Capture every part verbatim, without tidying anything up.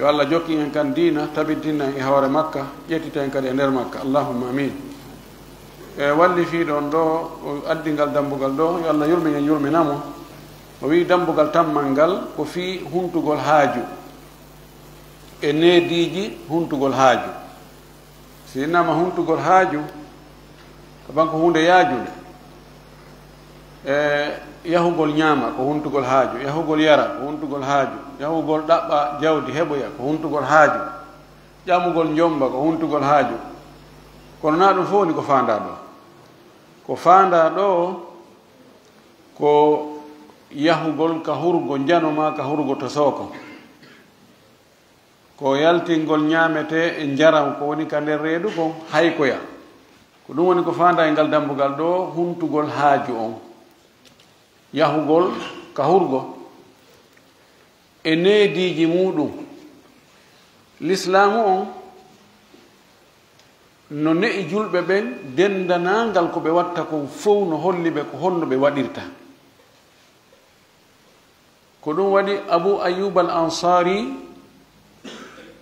Yo Allah jokkin en kan diina, tabintina en e hoore makka, ƴettita en kadi e nder makka. Allahumma amin. E walli fii ɗon ɗo, o addi ngal dambugal ɗo, yo Allah yurmin en, yurmina mo. O wi'i dambugal tammal ngal ko fii huntugol haaju e neediiji huntugol haaju. Si innama huntugol haaju, ka banko huunde yaajunde, e yahugol ñaama ko huntugol haaju, yahugol yara ko huntugol haaju, yahugol ɗaɓɓa jawdi heɓoya ko huntugol haaju, ƴamugol njomba ko huntugol haaju. Kono naa ɗum fof woni ko faandaa ɗo. Ko faandaa ɗo ko yahugol ka hurgo njano maa ka hurgo tosooko. Ko yaltingol ñaametee e njaram ko woni ka nder reedu kon, haykoya. Ko ɗum woni ko faandaa e ngal dambugal ɗo, huntugol haaju on, yahugol ka hurgo e neediiji muuɗum. Lislaamu on no ne'i julɓe ɓen, denndaangal ko ɓe watta kon fow no holli ɓe ko honno ɓe waɗirta. Ko ɗum waɗi Abu Ayyub al Ansari,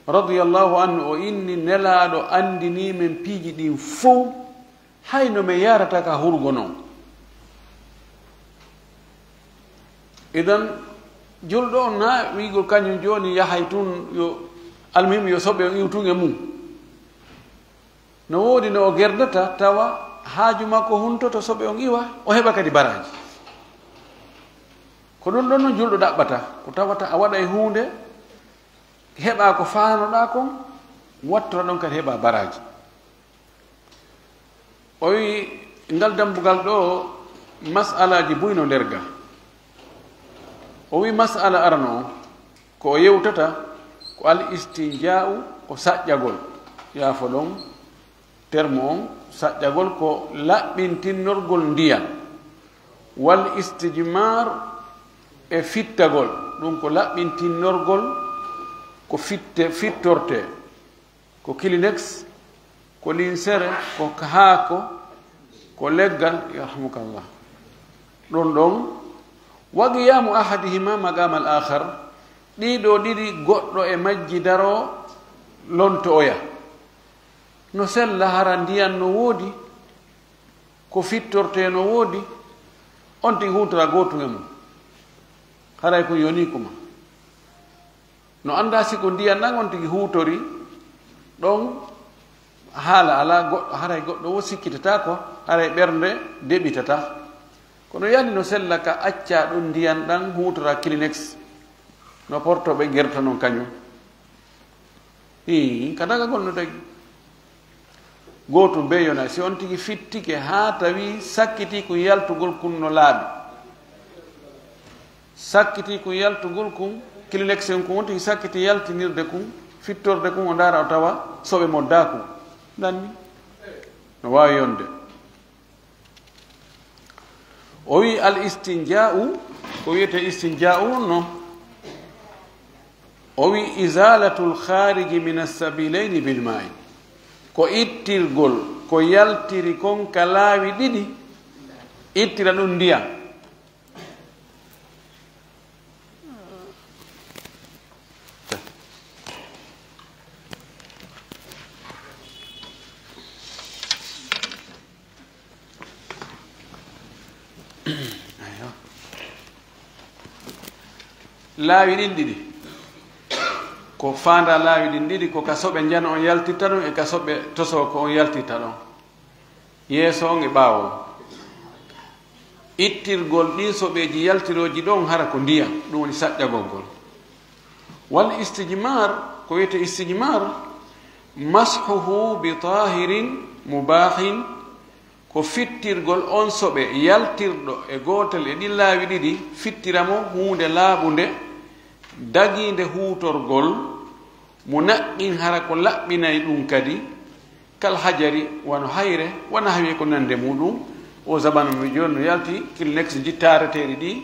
radiyallahu anhu, o inni, Nelaaɗo anndinii men piiji ɗin fow, hay no men yahrata ka hurgo non. Idan, julɗo on na wi'ugol kañum jooni yahay tun, yo, almuhim, yo soɓe on iw tun e mum. No woodi no o gerdata, tawa haaju makko huntoto soɓe on iwa, o heɓa kadi baraaji. Ko ɗum ɗon non julɗo ɗaɓɓata, ko tawata a waɗay huunde, heɓa ko faanoɗaa kon, wattora ɗon kadi heɓa baraaji. O wi'i, ngal dambugal ɗo, mas'alaaji buy no nder ga. O wi'i, mas'ala arano on, ko o yewtata, ko al istinjaa'u, ko saƴƴagol. Yaafo ɗon, termo on, saƴƴagol ko laɓɓintinnorgol ndiyan. Wal istijmar e fittagol, ɗum ko laɓɓintinnorgol ko fitte, fittorte. Ko Kleenex, ko linsere, ko haako, ko leggal, yarhamukallah. Ɗon ɗon, wa qiyamu ahadihima maqamal akhar, ɗii ɗoo ɗiɗi goɗɗo e majji daroo lonto oya. No sella hara ndiyan no woodi, ko fittortee no woodi, on tigi huutora gootun e mum. Haray ko yonii kuma. No anndaa si ko ndiyan ɗan on tigi huutori, ɗon haala alaa, goɗɗo, haray goɗɗo wo sikkitataa ko, haray ɓernde deɓitataa. Kono yani no sella ka accaa ɗon ndiyan ɗan huutora Kleenex, no portooɓe gerta non kañum. Hii, ka dagagol no dagi. Gootum bee yona, si on tigi fittike haa tawi sakkitii kun yaltugol kun no laaɓi. Sakkitii kun yaltugol kun, Kleenex en kun, on tigi sakkitii yaltinirde kun, fittorde kun, o ndaara o tawa soɓe moddaa kun. Nanni? No waawi yonde. O wi'i al istinjaa'u, ko wi'etee istinjaa'u on non? O wi'i izalatul khariji min as-sabilayni bil ma'i. Ko ittirgol ko yaltiri kon ka laawi ɗiɗi, ittira ɗum ndiyan. Laawi ɗin ɗiɗi. Ko faandaa laawi ɗin ɗiɗi, ko ka soɓe njano on yaltirta ɗon, e ka soɓe tosoo ko on yaltirta ɗon. Yeeso on e ɓaawo on. Ittirgol ɗin soɓeeji yaltirooji ɗon hara ko ndiyan, ɗum woni saƴƴagol ngol. Wal istijmar, ko wi'etee istijmar, mashuhu bi tahirin mubahin, ko fittirgol on soɓe yaltirɗo e gootel e ɗin laawi ɗiɗi, fittira mo huunde laaɓunde, dagiinde huutorgol, mo naqqin hara ko laɓɓinay ɗum kadi, kal hajari, wano hayre, wa nahwi ko nande muɗum. O zamanu mi jooni no yalti, Kleenex ji taareteeɗi ɗi,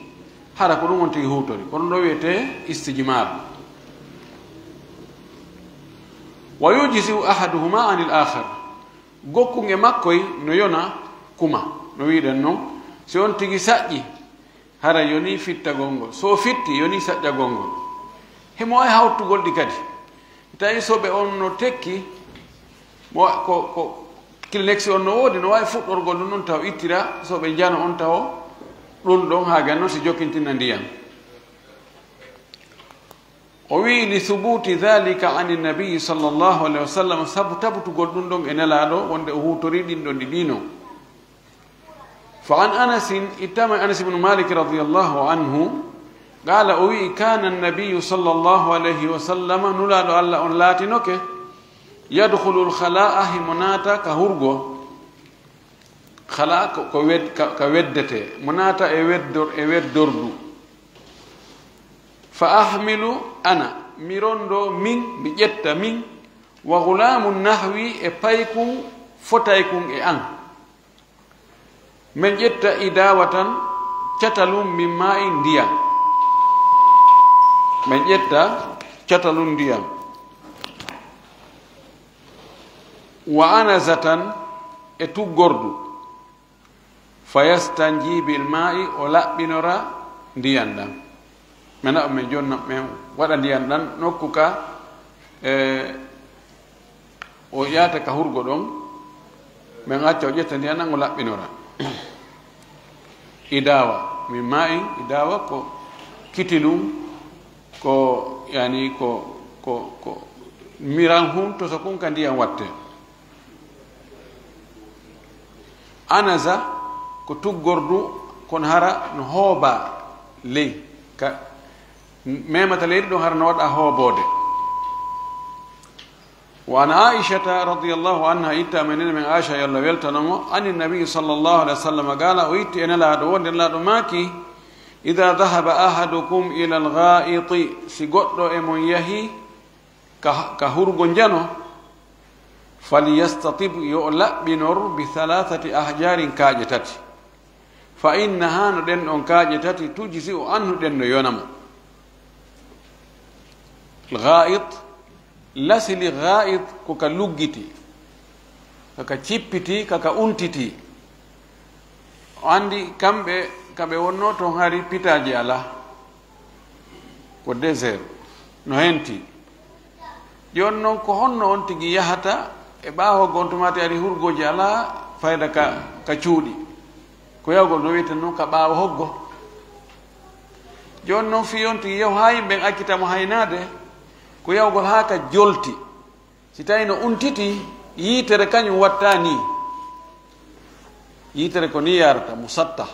hara ko ɗum on tigi huutori. Kono ɗo wi'etee istijmar. Wa yujzi'u ahaduhuma anil akhar. Gokkun e makkoy no yona kuma, no wi'uɗen non. Si on tigi saƴƴi, hara yonii fittagol ngol. So o fitti, yonii saƴƴagol ngol. Himo waawi hawtugol ɗi kadi. Tawi soɓe on no tekki, mo, ko, ko Kleenex on no woodi, no waawi fuɗɗorgol ɗum ɗon taw ittira soɓe njano on taw ɗum ɗon haa ganno si jokkintina ndiyam. O wi'i, "Li thubuti dhalika ani nabi sallallahu alaihi wasallam," sabu tabutugol ɗum ɗon e Nelaaɗo wonde o huutori ɗin ɗon ɗiɗi non. Fa an Anasin, ittama Anas ibnu Malik radiyallahu anhu, qala, o wi'i, "Kana annabiyu sallallahu alayhi wa sallam," Nulaaɗo Allah on laatinoke, "yadkhulul khala'a," himo naata ka hurgo. Khala'a ko, ko wed-, ka, ka weddete, mo naata e weddor-, e weddordu. "Fa ahmilu ana," mi rondo min, mi ƴetta min, "wa ghulamun nahwi," e paykun fotaykun e an. Men ƴetta idawatan, catalun, min ma'in, ndiyam. Men ƴetta catalun ndiyam. Wa anazatan, e tuggordu. Fa yastanji bil ma'i, o laɓɓinora ndiyam ɗam. Men naɓa men jonna, men waɗa ndiyam ɗam nokku ka, e, o yaata ka hurgo ɗon, men acca o ƴetta ndiyam ɗam o laɓɓinora. Idawa, min ma'in, idawa ko kitilun, ko, yani, ko, ko, ko miran hun, to so kun ka ndiyam watte. Anaza ko tuggordu, kono hara no hooba ley, ka memata leydi ɗon, hara no waɗa hooboode. Wa an Aishata radiyallahu anha, itta men nene men Aisha, yo Allah weltano mo, ani nabi sallallahu alaihi wasallam, qala, o itti e Nelaaɗo wonde Nelaaɗo maaki, "Idha dhahaba ahadukum ila al-gha'iti," si goɗɗo e mon yahi ka, ka hurgo njano, "falyastatib," yo o laɓɓinor, "bi thalathati ahjarin," kaaƴe tati. "Fa innaha," no ɗen ɗon kaaƴe tati, "tujzi'u anhu," ɗen no yona mo. Gha'it, lasili gha'it ko ka luggiti, ka ka cippiti, ka ka untiti. O andi kamɓe, ka ɓe wonno ton hari pitaaji alaa. Ko désert, no henti. Jooni non, ko honno on tigi yahata e ɓaawo hoggo on, tuma tawi ari hurgooji alaa fayda ka, ka cuuɗi? Ko yahugol no wi'eten non ka ɓaawo hoggo. Jooni non, fii on tigi yahu haa yimɓe ɓen accita mo haynaade, ko yahugol haa ka jolti. Si tawi no untiti, yiitere kañum watta nii. Yiitere ko nii yaarata, musattah.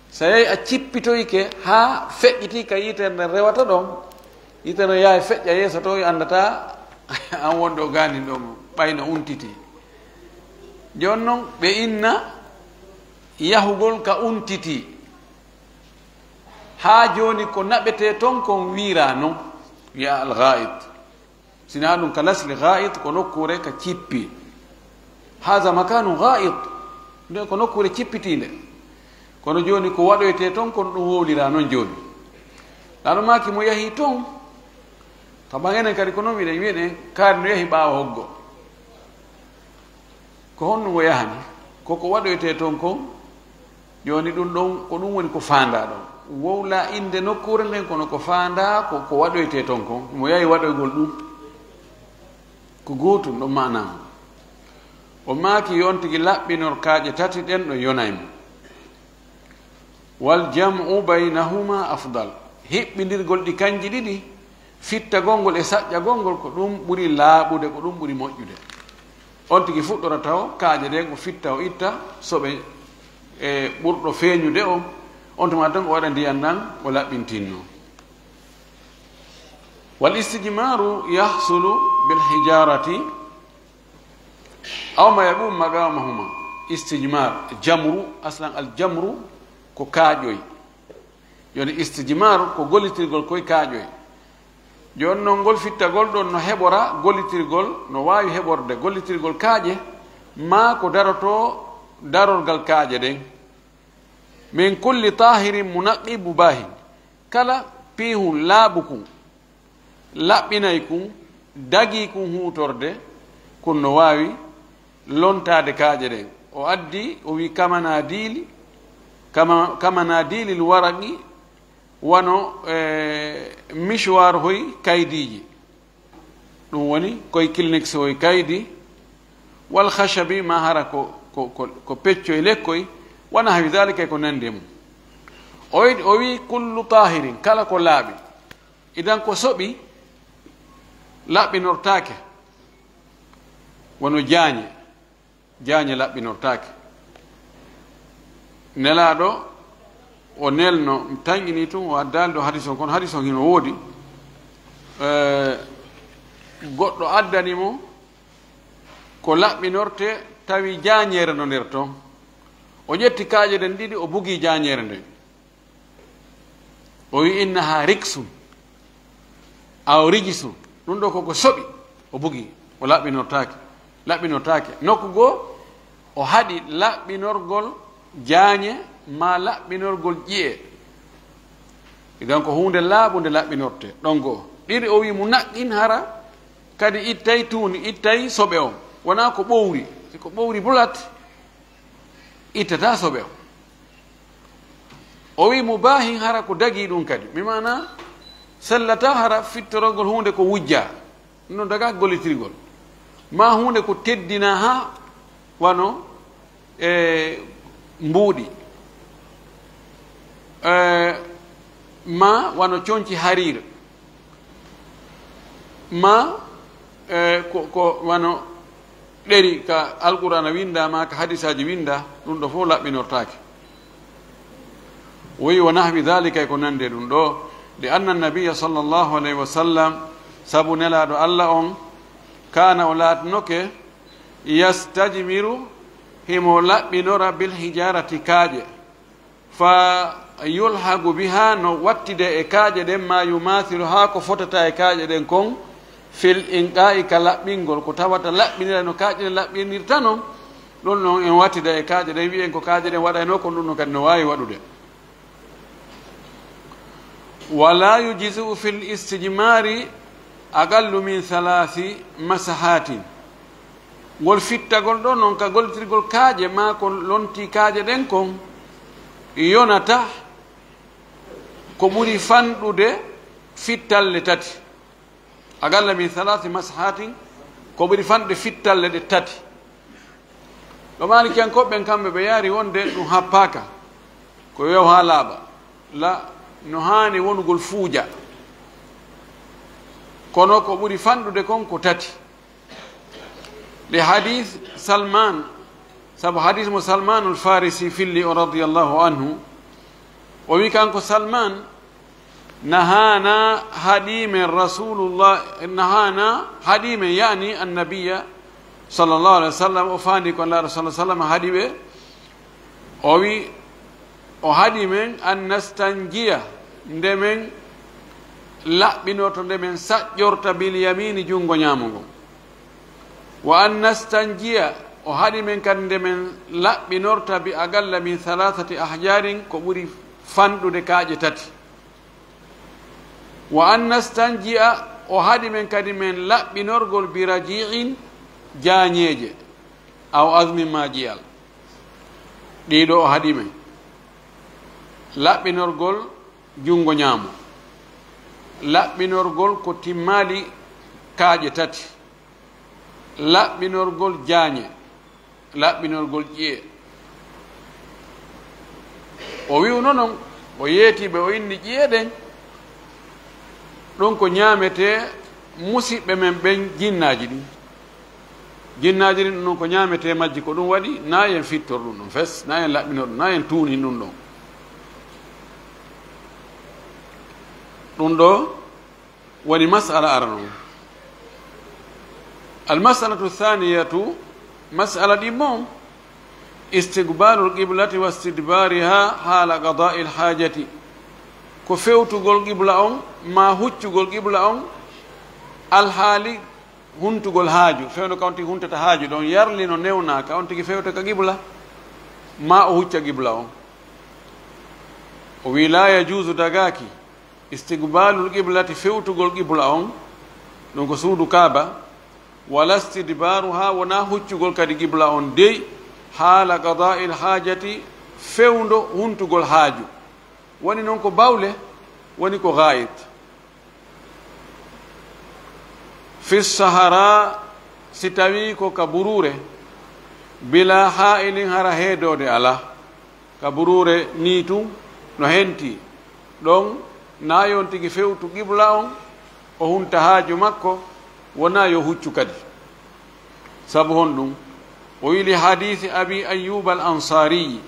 So yahi a cippitoyke haa feƴƴitii ka yiitere nden rewata ɗon, yiitere nden yahay feƴƴa yeeso to, anndataa an wonde o gaanin ɗon, ɓay no untiti. Jooni non, ɓe inna yahugol ka untiti. Haa jooni ko naɓetee ton kon wiiraa non, wi'aa al-ghaa'it. Sinaa ɗum ka lasli ghaa'it ko nokkuure ka cippi. Haza makanu ghaa'it. Nde ko nokkuure cippitiinde. Kono jooni ko waɗoytee ton, kono ɗum wowliraa non jooni. Laɗo maaki mo yahii ton, ka ɓangenen kadi ko non miɗen wi'en, kaari no yahi ɓaawo hoggo. Ko honno ngo yahani? Ko ko waɗoytee ton kon, jooni ɗum ɗon, ko ɗum woni ko faandaa ɗon. Wowlaa innde nokkuure nden, kono ko faandaa ko, ko waɗoytee ton kon. Mo yahi waɗoygol ɗum. Ko gootum ɗon maanaa. O maaki yo on tigi laɓɓinor kaaƴe tati ɗen ɗo yonay mo. Wal jam'u baynahuma afdal. Hiɓɓindirgol ɗi kanji ɗiɗi, fittagol ngol e saƴƴagol ngol, ko ɗum ɓuri laaɓude, ko ɗum ɓuri moƴƴude. On tigi fuɗɗora taw kaaƴe ɗen, o fitta, o itta soɓe e ɓurɗo feeñude on, on tuma tan o waɗa ndiyan ɗan, o laɓɓintinno. Wal istijmaru yahsulu bil hijarati aw ma yaqumu maqamahuma. Istijmar, jamru, aslan al jamru ko kaaƴoy. Jooni istijmar ko gollitirgol koye kaaƴoy. Jooni non ngol fittagol ɗon no heɓora gollitirgol, no waawi heɓorde gollitirgol kaaƴe, maa ko darotoo darorgal kaaƴe ɗen. Min kulli tahirin munaqqi mubahin, kala piihun laaɓukun, laɓɓinay kun, dagii kun huutorde, kun no waawi lontaade kaaƴe ɗen. O addi, o wi'i, kamanadiili, kama, kamanadiilil waraqi, wano, e, misuwaar hoy kaydiiji. Ɗun woni koy kilneksoy kaydi, wal khashabi, maa hara ko, ko, ko, ko peccoy lekkoy, wa nahwi dhalika, e ko nandi e mun. O wi-, o wi'i, "Kullu taahirin, kala ko laaɓi." Idan ko soɓi laɓɓinortaake, wano jaaɲe. Jaaɲe laɓɓinortaake. Nelaaɗo o nelno, tanƴini tun, o addaali ɗoo hadis on, kono hadis on hino woodi. Eh, goɗɗo addani mo ko laɓɓinortee, tawi jaaɲeere no nder ton. O ƴetti kaaƴe ɗen ɗiɗi, o bugii jaaɲeere nden. O wi'i, "Innaha riksun, aw rijisun." Ɗun ɗoo ko ko soɓi, o bugii, o laɓɓinortaake, laɓɓinortaake. Nokku goo, o haɗi laɓɓinorgol jaaɲe maa laɓɓinorgol ƴi'e. Idan ko huunde laaɓunde laɓɓinortee, ɗon goo. Ɗiɗi, o wi'i, "Munaqqin, hara kadi ittay tuuni, ittay soɓe on. Wonaa ko ɓowri, si ko ɓowri bulat, ittataa soɓe on." O wi'i, "Mubaahin, hara ko dagii ɗun kadi." Mi maana, sellataa hara fittorogol huunde ko wujjaa. Ɗun ɗon dagaa gollitirgol. Maa huunde ko teddinaa haa wano, e, mbuuɗi. E, maa wano conci hariir. Maa, e, ko, ko wano ɗeri ka Alqur'aana winndaa maa ka hadiisaaji winndaa, ɗun ɗoo fow laɓɓinortaake. O wi'i, "Wa nahwi dhalika", e ko nandi e ɗun ɗoo, "li anna nabiyya sallallahu alayhi wa sallam", sabu Nelaaɗo Alla on, "kaana", o laatinoke, "yastajmiru", himo laɓɓinora, "bil hijaarati", kaaƴe, "fa yulhagu biha", no wattida e kaaƴe ɗen, "ma yumathilu", haa ko fotata e kaaƴe ɗen kon, "fil inqaa'i", ka laɓɓingol, ko tawata laɓɓinira no kaaƴe ɗen laɓɓinirta non, ɗun non en wattida e kaaƴe ɗen, wi'en ko kaaƴe ɗen waɗaynoo kon, ɗun non kadi no waawi waɗude. "Wala yujzi'u fil istijmari aqallu min thalathi masahatin." Ngol fittagol ɗoo non ka gollitirgol kaaƴe maa ko lontii kaaƴe ɗen kon, yonataa ko ɓuri fanɗude fittalle tati. "Aqalla min thalathi masahatin", ko ɓuri fanɗude fittalle ɗe tati. Ɗo Maalikiyankooɓe ɓen kamɓe ɓe yaari wonde ɗun happaaka, ko yo haa laaɓa, la, no haani wonugol fuuja. Kono ko ɓuri fanɗude kon ko tati. Li hadiis Salmaan, sabu hadiis mo Salmaanul Faarisi filli on radiyallahu anhu, o wi'i kanko Salmaan, "Nahaana", haɗii men Rasuulullah, "nahaana", haɗii men, yaani Annabiyya sallallahu alayhi wa sallam, o faandi ko Nulaaɗo sallallahu alayhi wa sallam haɗi ɓe, o wi'i, o haɗi men, "an nastanjiya", nde men laɓɓinorta, nde men saƴƴorta, "bil yamiini", junngo ɲaamo ngon. "Wa an nastanjiya", o haɗi men kadi nde men laɓɓinorta, "bi aqalla min thalathati ahjarin", ko ɓuri fanɗude kaaƴe tati. "Wa an nastanjiya", o haɗi men kadi men laɓɓinorgol, "bi raji'in", jaaɲeeje, "aw azmin", maa ƴi'al. Ɗii ɗoo o haɗi men laɓɓinorgol junngo ɲaamo, laɓɓinorgol ko timmaali kaaƴe tati, laɓɓinorgol jaaɲe, laɓɓinorgol ƴi'e. O wi'uno non, o yeetii ɓe, o inni ƴi'e ɗen, ɗun ko ɲaametee musiɓɓe men ɓen, jinnaaji ɗin. Jinnaaji ɗin, ɗun non ko ɲaametee majji, ko ɗun waɗi, naa en fittor ɗun ɗon fes, naa en laɓɓinor ɗun, naa en tuunin ɗun ɗon. Ɗun ɗoo woni mas'ala arano on. Al mas'alatu thaniyatu, mas'ala ɗimmo on, istiqbaalul qiblati wa istidbaariha haala qadaa'il haajati, ko fewtugol qibla on, maa huccugol qibla on, alhaali huntugol haaju, fewndo ka on tigi huntata haaju ɗon, yarli no newnaa ka on tigi fewta ka qibla, maa o hucca qibla on. O wi'i, "Laa yajuuzu", dagaaki, "istiqbaalul qiblati", fewtugol qibla on, ɗun ko suudu Kaaba, "wala istidbaaruha", wonaa huccugol kadi qibla on dey, "haala qadaa'il haajati", fewndo huntugol haaju. Woni non ko bawle, woni ko gaa'it. Fi sahara, si tawii ko ka buruure, bila haa'ilin, hara heedoode alaa. Ka buruure nii tun no hentii. Ɗon, naa yo on tigi fewtu qibla on, o hunta haaju makko, wonaa yo huccu kadi. Sabu honɗun? O wi'i, li hadiisi Abi Ayyuba al Ansaari.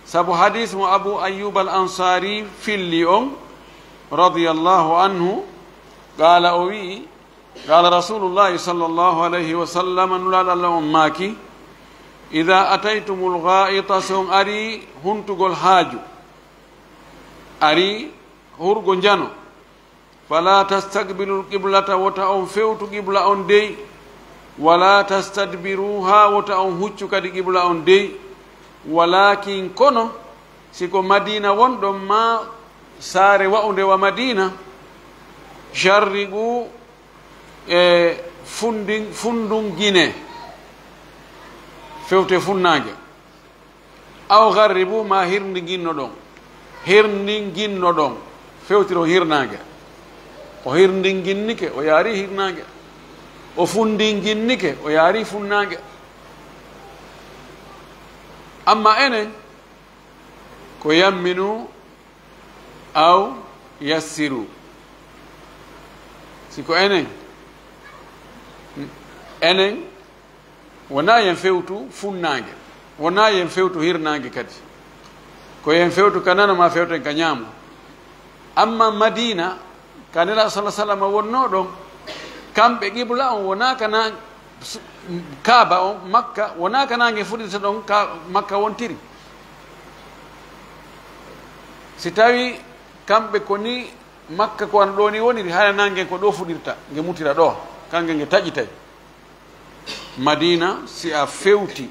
Sabu hadiis mo Abu Ayyuba al Ansaari filli on, radiyallahu anhu, qaala, o wi'i, qaala Rasuulullaahi sallallaahu alayhi wa sallam, Nulaaɗo Alla on maaki, idaa ataytumul gaa'ita, si on arii huntugol haaju, arii hurgo njano, falaa tastaqbilul qiblata, wota on fewtu qibla on dey, walaa tastadbiruuhaa, wota on huccu kadi qibla on dey, walaakin, kono, si ko Madiina wonɗon maa saare wa'unde wa Madiina, sharriquu, e fundin-, fundunginee, fewte funnaange. Aw gharribuu, maa hirndinginnoɗon, hirndinginnoɗon, fewtiron hirnaange. O hirndinginnike, o yaarii hirnaange. O fundinginnike, o yaarii funnaange. Amma enen, ko yamminuu aw yassiruu. Si ko enen, enen, wonaa yen fewtu funnaange, wonaa yen fewtu hirnaange kadi. Ko yen fewtu ka nano maa fewten ka ɲaamo. Amma Madiina, ka Nelaaɗo sallallaahu alayhi wa sallam wonnoo ɗon, kamɓe qibla on wonaa ka na-, su-, Kaaba on, Makka, wonaa ka naange fuɗirta ɗon ka Makka wontiri. Si tawii kamɓe ko nii Makka ko wano ɗoo nii woniri, hara naange ko ɗoo fuɗirta, nge mutira ɗoo, kanŋe nge taƴitay. Madiina, si a fewti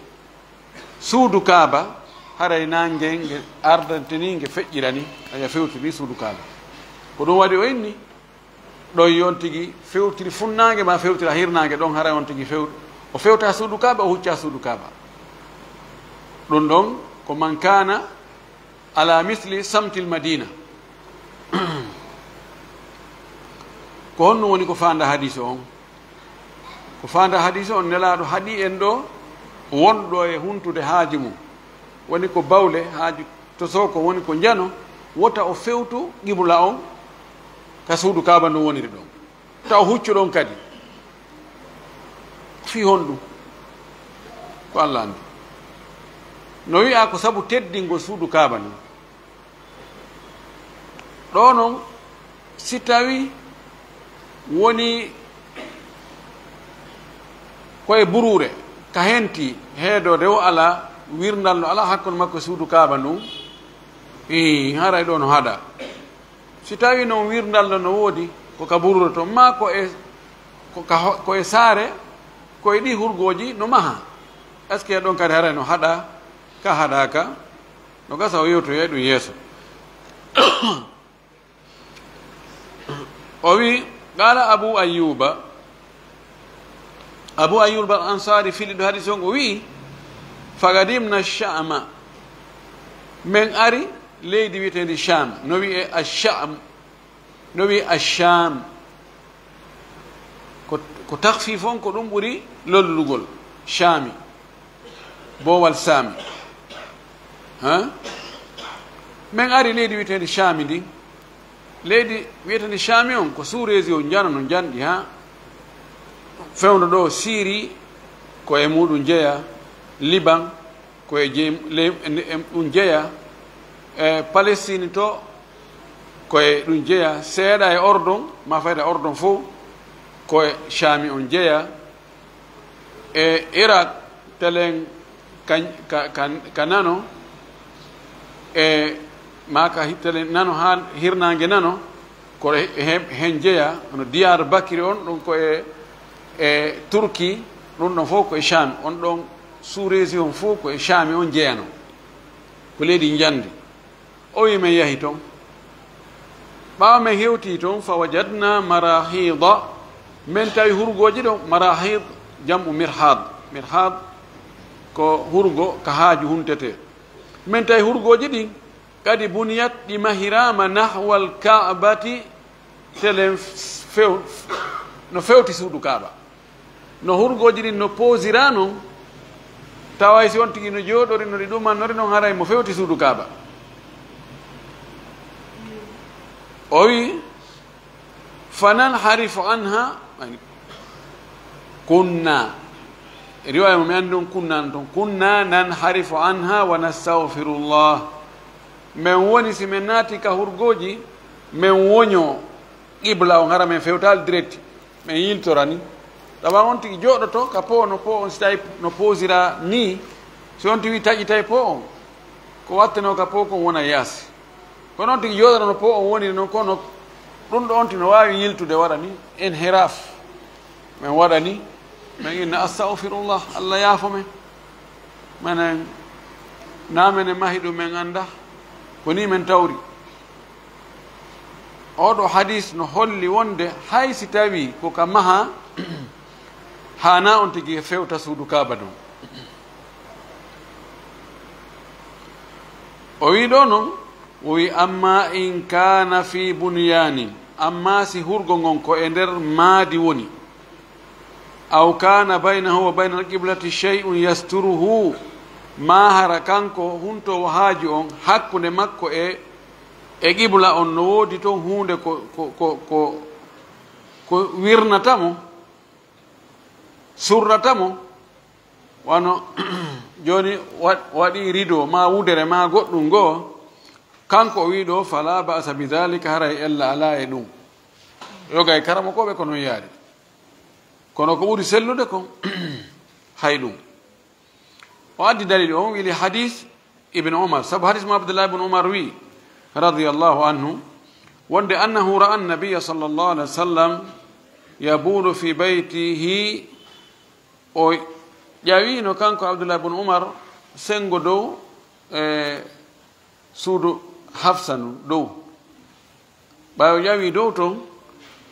suudu Kaaba, haray naange nge ardante nii, nge feƴƴira nii, a fewti nii suudu Kaaba. Ko ɗun waɗi o inni, ɗon yo on tigi fewtiri funnaange maa fewtira hirnaange, ɗon haray on tigi few-, o fewta suudu Kaaba, o hucca suudu Kaaba. Ɗun ɗon ko man kaana ala misli samtil Madiina. Ko honɗun woni ko faanda hadiiso on? Ko faanda hadiiso on, Nelaaɗo haɗii en ɗoo wonɗo e huntude haaju mun. Woni ko bawle, haaju tosoo ko woni ko njano, wota o fewtu qibla on ka suudu Kaaba ndun woniri ɗon. Taw huccu ɗon kadi. Fii honɗun? Ko Alla anndi. No wi'aa ko sabu teddingol suudu Kaaba ndun. Ɗoo non, si tawii wonii ko e buruure, ka hentii heedoode o alaa, wirndal no alaa hakkunde makko e suudu Kaaba ndun, ii, haray ɗoo no haɗaa. Si tawii non wirndal no, no woodi, ko ka buruure ton, maa ko e, ko ka ho-, ko e saare, ko e ɗii hurgooji no mahaa. Est-ce que ɗon kadi haray no haɗaa? Ka haɗaaka, no gasa o yewtoya e ɗun yeeso. O wi'i, qaala Abu Ayyuba, Abu Ayyub al Ansaari fili ɗo hadiis on, o wi'i, "Faqadimna Shaama, men ari leydi wi'eteendi Shaam." No wi'e Ash-Shaam, no wi'e Ash-Shaam. Ko, ko takhfiif on, ko ɗum ɓuri lollugol. Shaami. Boowal Saami. Ha? Men ari leydi wi'eteendi Shaami ndin. Leydi wi'eteendi Shaami on ko sous-région njano no njanɗi ha fewndo ɗo Siri ko e muɗum jeya, Liban ko e jey-, le-, e, e ɗum jeya, e Palestine to ko e ɗum jeya, seeɗa e Ordon, ma fayda Ordon fof ko e Shaami on jeya. E Irak, telen ka, ka, ka, ka nano, e maa ka hi-, telen nano haa hirnaange nano, ko he-, he-, hen jeyaa, hono Diyaar Bakiri on, ɗon ko e, e Turki, ɗum ɗon fof ko e Shaami, on ɗon sous-région fof ko e Shaami on jeyanoo, ko leydi njanndi. O wi'i, men yahi ton. Ɓaawo men hewtii ton, fa wajadna marahida, men tawi hurgooji ɗon, marahid, jam'u mirhad. Mirhad ko hurgo ka haaju huntetee. Men tawi hurgooji ɗin, kadi buniyat, ɗi mahiraama, nahwal Ka'bati, telen few-, no fewti suudu Kaaba. No hurgooji ɗin no poosiraa non, tawa si on tigi no jooɗori, no ɗi ɗumannori non, haray mo fewti suudu Kaaba. O wi'i, "Fananharifu anha," kunna. E riwaaya mo mi anndi on, kunna non ton. "Kunna nanharifu anha wa nastaghfirullah." Men woni, si men naati ka hurgooji, men woñoo qibla on, hara men fewtaali direct, men yiltora ni. Tawa on tigi jooɗoto ka po, no po on, si tawi no poosiraa nii, si on tigi taƴitay po on, ko wattenoo ka po kon wona yaasi. Kono on tigi jooɗoto no po on woniri non, kono ɗun ɗo on tigi no waawi yiltude, waɗa ni inhiraf. Men waɗa ni, men inna, "Astaghfirullah, Allah yaafo men." Menen, naa menen mahi ɗun, men annda. Ko ni men tawri. Oo ɗoo hadis no holli wonde hay si tawii ko ka maha, haanaa on tigi fewta suudu Kaaba ndun. O wi'i ɗoo non, o wi'i, "Amma in kana fi bunyanin," amma si hurgo ngon ko e nder maadi woni, "aw kana baynahu wa baynal qiblati shay'un yasturuhu," maa hara kanko huntoowo haaju on, hakkunde makko e, e qibla on no woodi ton huunde ko, ko, ko, ko, ko wirnata mo, surrata mo, wano jooni wa-, waɗi rido maa wudere maa goɗɗun goo, kanko o wi'i ɗoo, "Fala ba'sa bi dhalika," haray ella alaa e ɗun. Yoga e karamokooɓe ko non yaari. Kono ko ɓuri sellude kon, hay ɗun. O addi dalil on, wili hadis Ibn Umar. Sabu hadis mo Abdullah ibn Umar wi, radiyallahu anhu, wonde annahu ra'a an-nabiyya sallallahu alaihi wasallam yabulu fi baytihi, o ƴawiino kanko Abdullah ibn Umar senngo dow, e, suudu Hafsa ndun dow. Ɓay o ƴawi dow ton,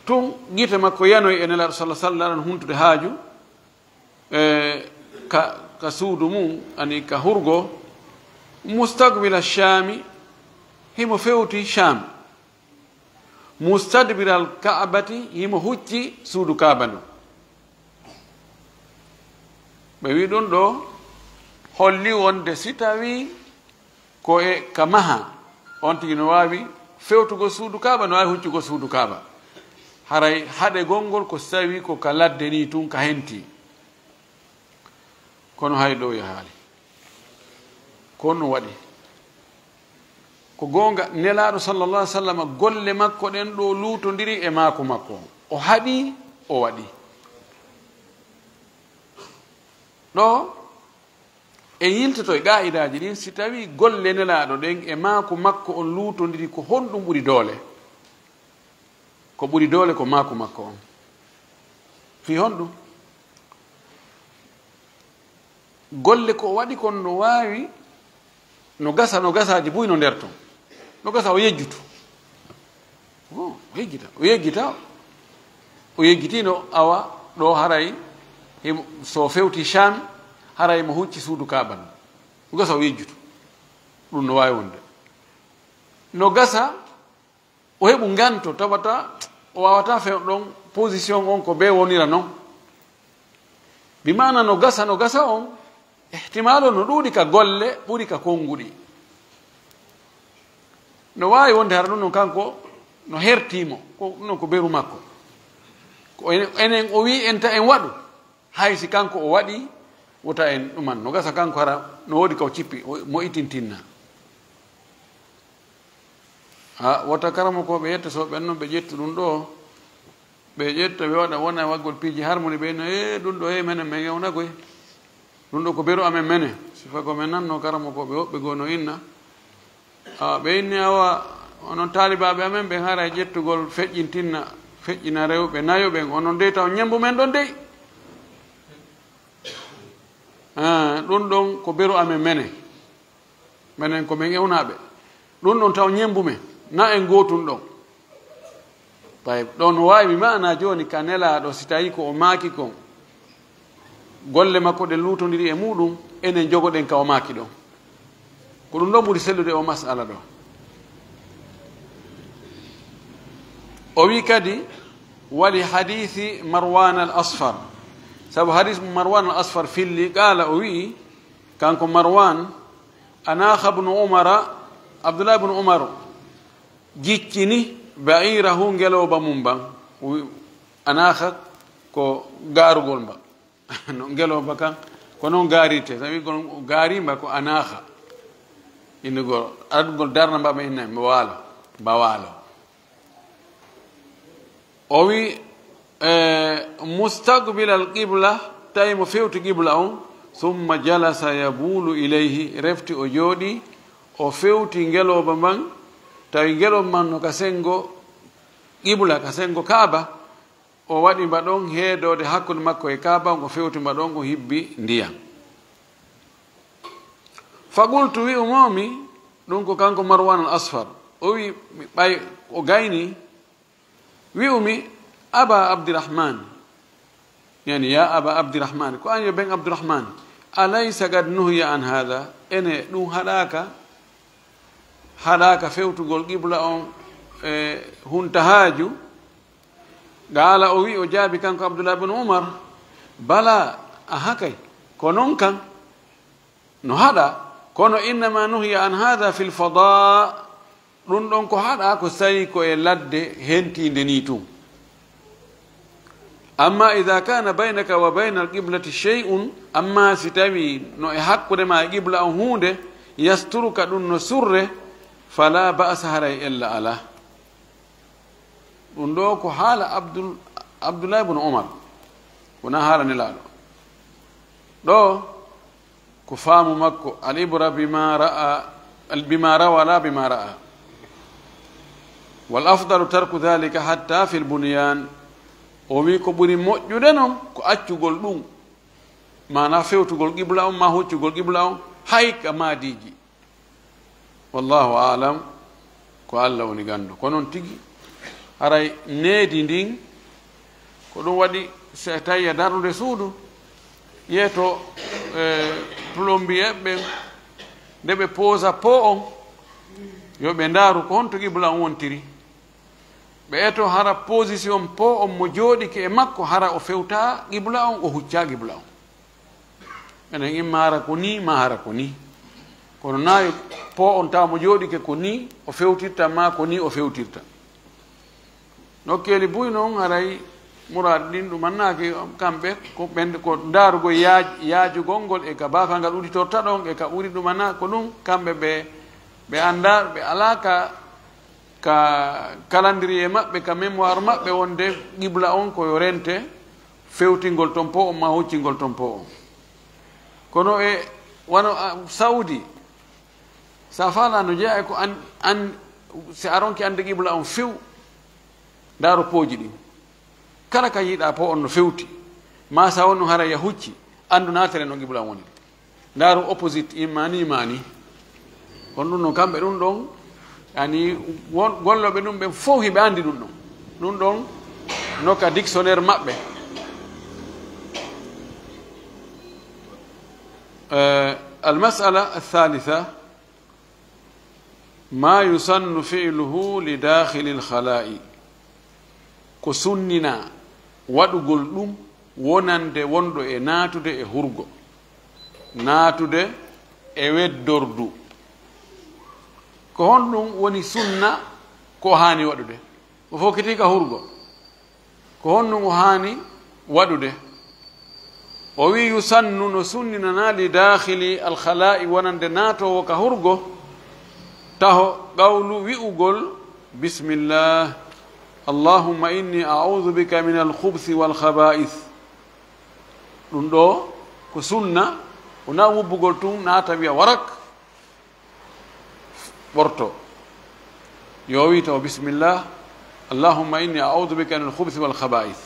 tun gite makko yanoyi e Nelaaɗo sallallahu alaihi wasallam, aɗon huntude haaju, e, ka, ka suudu mun, ani ka hurgo, mustaqbila Shaami, himo fewti Shaam. Mustadbiral Ka'bati, himo hucci suudu Kaaba ndun. Ɓe wi'i ɗun ɗoo holli wonde si tawii ko e ka maha, on tigi no waawi fewtugol suudu Kaaba, no waawi huccugol suudu Kaaba. Haray haɗegol ngol ko si tawii ko ka ladde nii tun ka hentii. Kono hay ɗoo yahaali. Ko honɗun waɗi? Ko goonga, Nelaaɗo sallallahu alaihi wasallam, golle makko ɗen ɗoo luutondiri e maaku makko on. O haɗi, o waɗi. Ɗoo, en yiltoto e qaa'idaaji ɗin, si tawii golle Nelaaɗo ɗen e maaku makko on luutondiri, ko honɗun ɓuri doole? Ko ɓuri doole ko maaku makko on. Fii honɗun? Golle ko o waɗi kon no waawi, no gasa, no gasaaji buy no nder ton. No gasa o yejjutu. Oh, o yejjita, o yejjita. O yejjitino awa ɗoo haray, himo, so fewti Shaam, haray mo hucci suudu Kaaba ndun. No gasa o yejjutu. Ɗun no waawi wonde. No gasa o heɓu nganto, tawata o waawataa fewndo ɗon position on ko bee wonira non. Bi maana no gasa, no gasa on, ihtimaalu no ɗuuɗi ka golle, ɓuri ka konguɗi. No waawi wonde hara ɗun non kanko no hertii mo, ko ɗun non ko beru makko. Ko enen, enen o wi'i en ta en waɗu. Hay si kanko o waɗi, wota en ɗuman. No gasa kanko hara no woodi ka o cippi, o, mo itintinna. Ha, wota karamokooɓe yetta so ɓen non ɓe ƴettu ɗun ɗoo, ɓe ƴetta ɓe waɗa wona waggol piiji harmoni ɓe no, "Ee, ɗun ɗoo, ee, menen men ewna koy. Ɗun ɗoo ko beru amen menen." Sifa ko men nanno karamokooɓe woɓɓe goo no inna. A, ɓe inni, "Awa, onon taalibaaɓe amen ɓen, haray ƴettugol feƴƴintinna, feƴƴina rewɓe nayo ɓen, onon dey taw ñemmbu men ɗon dey. Ah, ɗun ɗon ko beru amen menen. Menen ko men ewnaaɓe. Ɗun ɗon taw ñemmbu men. Na en gootun ɗon." Tayib, ɗon no waawi mi maanaa jooni ka Nelaaɗo, si tawii ko o maaki kon, golle makko ɗen luutondiri e muuɗun, enen jogoɗen ka o maaki ɗon. Ko ɗun ɗon ɓuri sellude o mas'ala ɗoo. O wi'i kadi, ولحديث مروان الأصفر. Sabu hadis mo Marwan al Asfar filli, qaala, o wi'i, kanko Marwan, أناخ ابن عمر, Abdullah ibn Umar jiccini بعيره, ngelooba mum ban. O wi'i, أناخ ko gaarugol mba. No ngelooba kan, ko non gaarirtee. Sabi ko gaari mba ko أناخ. Innugol, adugol darna mba, mba inna mba waalo, mba waalo. O wi, eh, مستقبل القبلة, tawi mo fewti qibla on, ثم جلس يبول إليه, refti o jooɗi, o fewti ngelooba man, tawi ngelooba man no ka sengo qibla, ka sengo Kaaba, o waɗi mba ɗon heedoode hakkunde makko e Kaaba on, o fewti mba ɗon, o hibbi ndiyan. فقلت, wi'u moomi, ɗun ko kanko Marwan al Asfar, o wi, mi ɓay, o gayni, wi'u mi, أبا عبد الرحمن, yani, يا أبا عبد الرحمن, ko an yo ben Abdurrahman, أليس قد نهي عن هذا, ene ɗun haɗaaka, haɗaaka fewtugol qibla on e hunta haaju? Qaala, o wi'i, o jaabi kanko Abdullah ibn Umar, بلى, aha kay, ko non kan, no haɗaa, kono إنما نهي عن هذا في الفضاء, ɗun ɗon ko haɗaa ko tawi ko e ladde hentiinde nii tun. أما إذا كان بينك وبين القبلة شيء, amma si tawii no e hakkunde maa e qibla on huunde, يسترك, ɗun no surre, فلا بأس, haray ella alaa. Ɗun ɗoo ko haala Abdul-, Abdullah ibn Umar, wonaa haala Nelaaɗo. Ɗoo ko faamu makko, العبرة بما رأى، بما روى لا بما رأى. والأفضل ترك ذلك حتى في البنيان. O wi'i ko ɓuri moƴƴude non ko accugol ɗun, maanaa fewtugol qibla on, maa huccugol qibla on, hay ka maadiiji. Wallahu a'lam, ko Alla woni ganndo. Ko non tigi, haray needi ndin, ko ɗun waɗi, si tawii a darnude suudu, yeeto, eh, plombier ɓen, nde ɓe poosa po on, yo ɓe ndaaru ko honto qibla on wontiri. Ɓe eto hara position po on mo jooɗike e makko, hara o fewtaa qibla on, o huccaa qibla on. Enen imma hara ko nii, maa hara ko nii. Kono naa yo po on tawa mo jooɗike ko nii o fewtirta, maa ko nii o fewtirta. Nokkeeli buy non, haray muraad ɗin ɗumannaaki kamɓe, ko ɓen, ko ndaarugol yaaj-, yaajugol ngol e ka baafal ngal uditorta ɗon, e ka ɓuri ɗumanaa, ko ɗun kamɓe ɓe, ɓe anndaa, ɓe alaa ka ka calendrier maɓɓe, ka mémoire maɓɓe, wonde qibla on ko yo rente fewtingol ton po on maa huccingol ton po on. Kono e wano, a, Saudi, sa faalaa no jeyaa e ko an, an, si a ronki annde qibla on few, ndaaro pooji ɗin. Kala ka yi'uɗaa po on no fewti, maa sa wonu hara ya hucci, anndu naatere no qibla on woni. Ndaaru opposite, imma nii, imma nii. Kono ɗun non, kamɓe ɗun ɗon, yani, won-, gollooɓe ɗun ɓen fow hiɓe anndi ɗun ɗon. Ɗun ɗon no ka dictionnaire maɓɓe. Eh, المسألة الثالثة، ما يسن فعله لداخل الخلاء. Ko sunninaa waɗugol ɗun wonande wonɗo e naatude e hurgo, naatude e weddordu. Ko honɗun woni sunna ko o haani waɗude? O fokkitii ka hurgo. Ko honɗun o haani waɗude? O wi'i, يسن, no sunninanaa, لداخل الخلاء, wonande naatoowo ka hurgo, taho, qawlu, wi'ugol, بسم الله، اللهم إني أعوذ بك من الخبث والخبائث. Ɗun ɗoo ko sunna, wonaa wubbugol tun, naata wi'a warak, ɓorto. Yo o wi'u taho, بسم الله، اللهم إني أعوذ بك من الخبث والخبائث.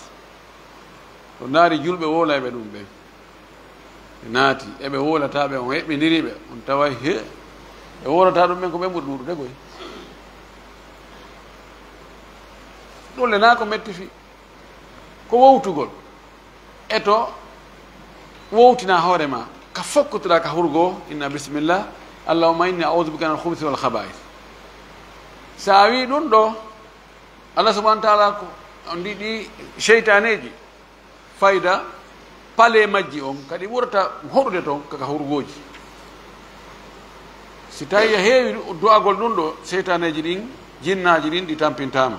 O ndaari julɓe woolayɓe ɗun ɓen. Ɓe naati, e ɓe woolataa ɓen, on heɓɓindirii ɓe. On taway, he, ɓe woolataa ɗun ɓen ko ɓen ɓuri ɗuuɗude koy. Ɗun le naa ko metti fii. Ko wowtugol. Eto, wowtinaa hoore maa, ka fokkotiraa ka hurgo, inna bismillah, اللهم إني أعوذ بك من الخبث والخبائث. Si a wi'ii ɗun ɗoo, Allah subhanahu wa ta'ala ko On ɗi, ɗi seytaaneeji, fayda palee majji on, kadi ɓurata hoɗude ton ka, ka hurgooji. Si tawii a heewi du'agol ɗun ɗoo, seytaaneeji ɗin, jinnaaji ɗin, ɗi tampintaama.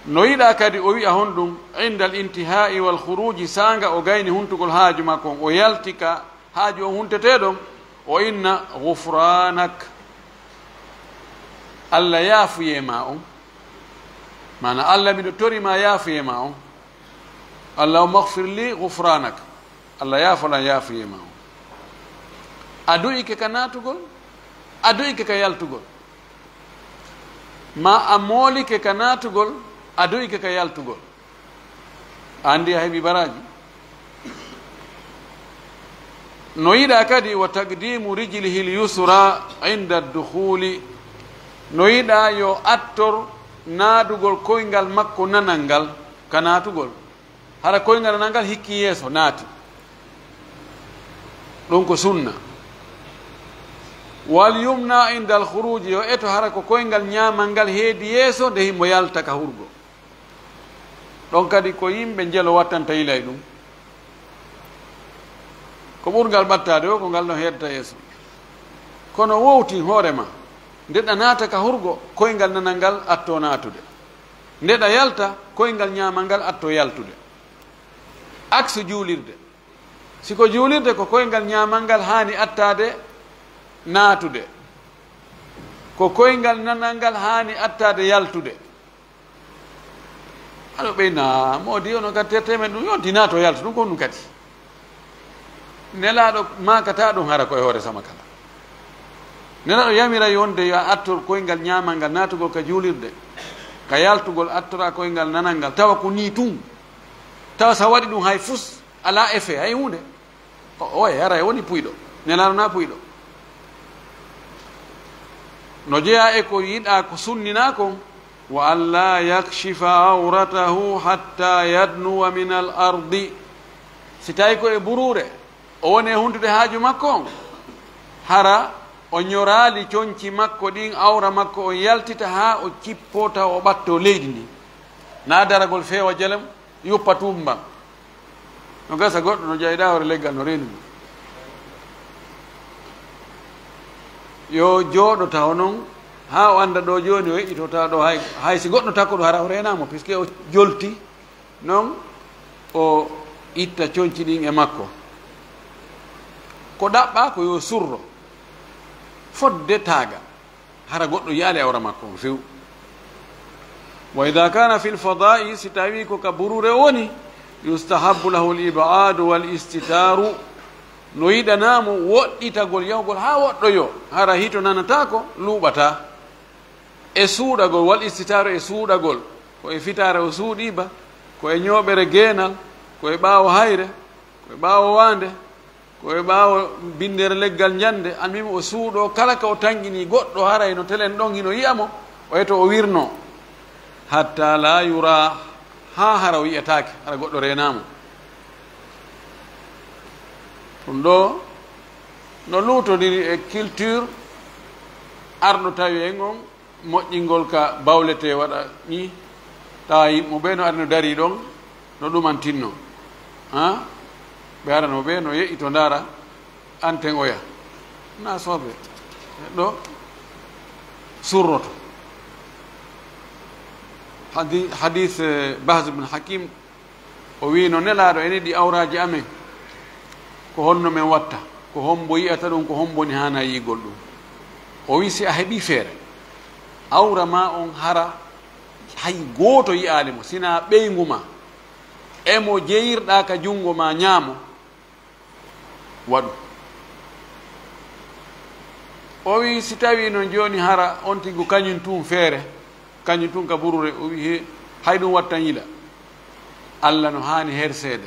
No yiɗaa kadi o wi'a honɗun, indal intihaa'i wal khuruuji, saanga o gayni huntugol haaju makko on, o yalti ka haaju on huntetee ɗon, o inna, "Ghufraanak." Alla yaafuyee ma on. Maana, Alla, miɗo tori ma, yaafuyee ma on. "Allahumma ighfir li ghufraanak." Alla, yaafo lan, yaafuyee ma on. A du'ike ka naatugol, a du'ike ka yaltugol. Ma a moolike ka naatugol, a du'ike ka yaltugol. A anndi a heɓi baraaji. No yiɗaa kadi, "wa taqdimu rijlihi l-yusra inda ddukhuli." No yiɗaa yo attor naadugol koyngal makko nanal ngal ka naatugol. Hara koyngal nanal ngal hikki yeeso naati. Ɗun ko sunna. "Wal yumna inda l-khuruji", yo eto hara ko koyngal ɲaamal ngal heedi yeeso nde himo yalta ka hurgo. Ɗon kadi ko yimɓe njelo wattanta yilay ɗun. Ko ɓurngal ɓattaade woo ko ngal ɗon heedata yeeso. Kono wowtin hoore maa, nde ɗa naata ka hurgo, koyngal nanal ngal atto naatude. Nde ɗa yalta, koyngal ɲaamal ngal atto yaltude. Aksu juulirde. Si ko juulirde, ko koyngal ɲaamal ngal haani attaade naatude. Ko koyngal nanal ngal haani attaade yaltude. Aɗo ɓeyna, moodi ono ka te-, temen ɗun, yonti naato yalta, ɗun ko ɗun kadi. Nelaaɗo maakataa ɗun hara ko e hoore sama kala. Nelaaɗo yamira wonde yo a attor koyngal ɲaamal ngal naatugol ka juulirde, ka yaltugol attora koyngal nanal ngal, tawa ko nii tun. Tawa si a waɗi ɗun hay fus, alaa effet, hay huunde. O, oye, haray woni puyɗo. Nelaaɗo na puyɗo. No jeyaa e ko yiɗaa ko sunninaa kon, "wa an laa yakshifa awratahu hatta yadnuwa min al-ardi." Si tawii ko e buruure, o woni e huntude haaju makko on, hara o ɲoraali conci makko ɗin, awra makko on yaltita haa o cippoo tawa o ɓattoo leydi ndin. Na daragol feewa jelem, yuppa tumbam. No gasa goɗɗo no jeyɗaa hoore leggal no reeni mo. Yo jooɗo taho non haa o annda ɗoo jooni o heɓitota ɗoo hay, hay si goɗɗo takko ɗoo hara o reenaa mo, puisque o jolti non o itta conci ɗin e makko. Ko ɗaɓɓaa ko yo surro fodde taaga. Hara goɗɗo yi'aali awra makko on few. Wa idha kana fil fada'i, si tawi ko ka buruure woni, yustahabbu lahu al-ib'adu wal istitaru, no yiɗanaa mo woɗɗitagol, yahugol haa woɗɗoyoo, hara hito nanataako, luuɓataa. E suuɗagol, wal istitaru, e suuɗagol, ko e fitaare o suuɗii ba, ko e ñooɓere geenal, ko e ɓaawo hayre, ko e ɓaawo waande, ko e ɓaawo binndere leggal njannde, almuhim o suuɗoo, kala ka o tanƴinii goɗɗo, haray no telen ɗon hino yi'a mo, o eto o wirnoo. Hatta laa yuraa, haa hara o yi'ataake, hara goɗɗo reenaa mo. Ɗun ɗoo no luutondiri e culture arɗo tawi en on, moƴƴingol ka bawletee waɗa nii, tawa yimɓe ɓe no ari no darii ɗon, no ɗumantinnoo. Ha? Ɓe ara no ɓe no yeƴƴi to ndaara anten oya. Na soobe. Ɗo surroto. Hadi-, hadis, eh, Bahz ibn Hakim, o wi'i, no Nelaaɗo, enen ɗi awraaji amen, ko honno men watta? Ko hombo yi'ata ɗun? Ko hombo woni haanaa yi'ugol ɗun? O wi'i, si a heɓii feere, awra maa on hara hay gooto yi'aali mo, sinaa ɓeyngu maa, e mo jeyirɗaa ka junngo maa ɲaamo, waɗu. O wi'i, si tawii non jooni hara on tigi kaɲun tun feere, kaɲun tun ka buruure, o wi'i, he, hay ɗun wattan yila. Alla no haani herseede.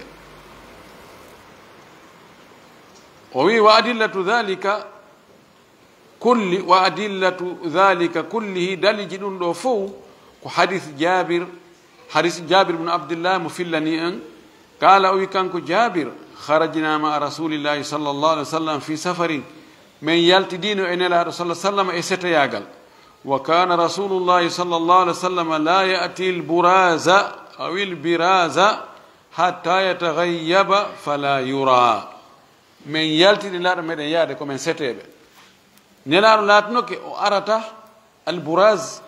O wi'i, wa adillatu dhalika kulli, wa adillatu dhalika kullihi, daliiji ɗun ɗoo fow ko hadis Jaabir, hadis Jaabir ibn Abdillah mo fillanii en. Qaala, o wi'i kanko Jaabir, kharajnaa ma'a Rasuulillahi sallallahu alaihi wa sallam fi safarin, men yaltidiino e Nelaaɗo sallallahu alaihi wa sallam e seteyaagal. وكان رسول الله صلى الله عليه وسلم لا يأتي البراز أو البراز حتى يتغيب فلا يرى. Men yaltini Nelaaɗo meɗen yaade ko men seteeɓe. Nelaaɗo laatinoke o arata Alburaz,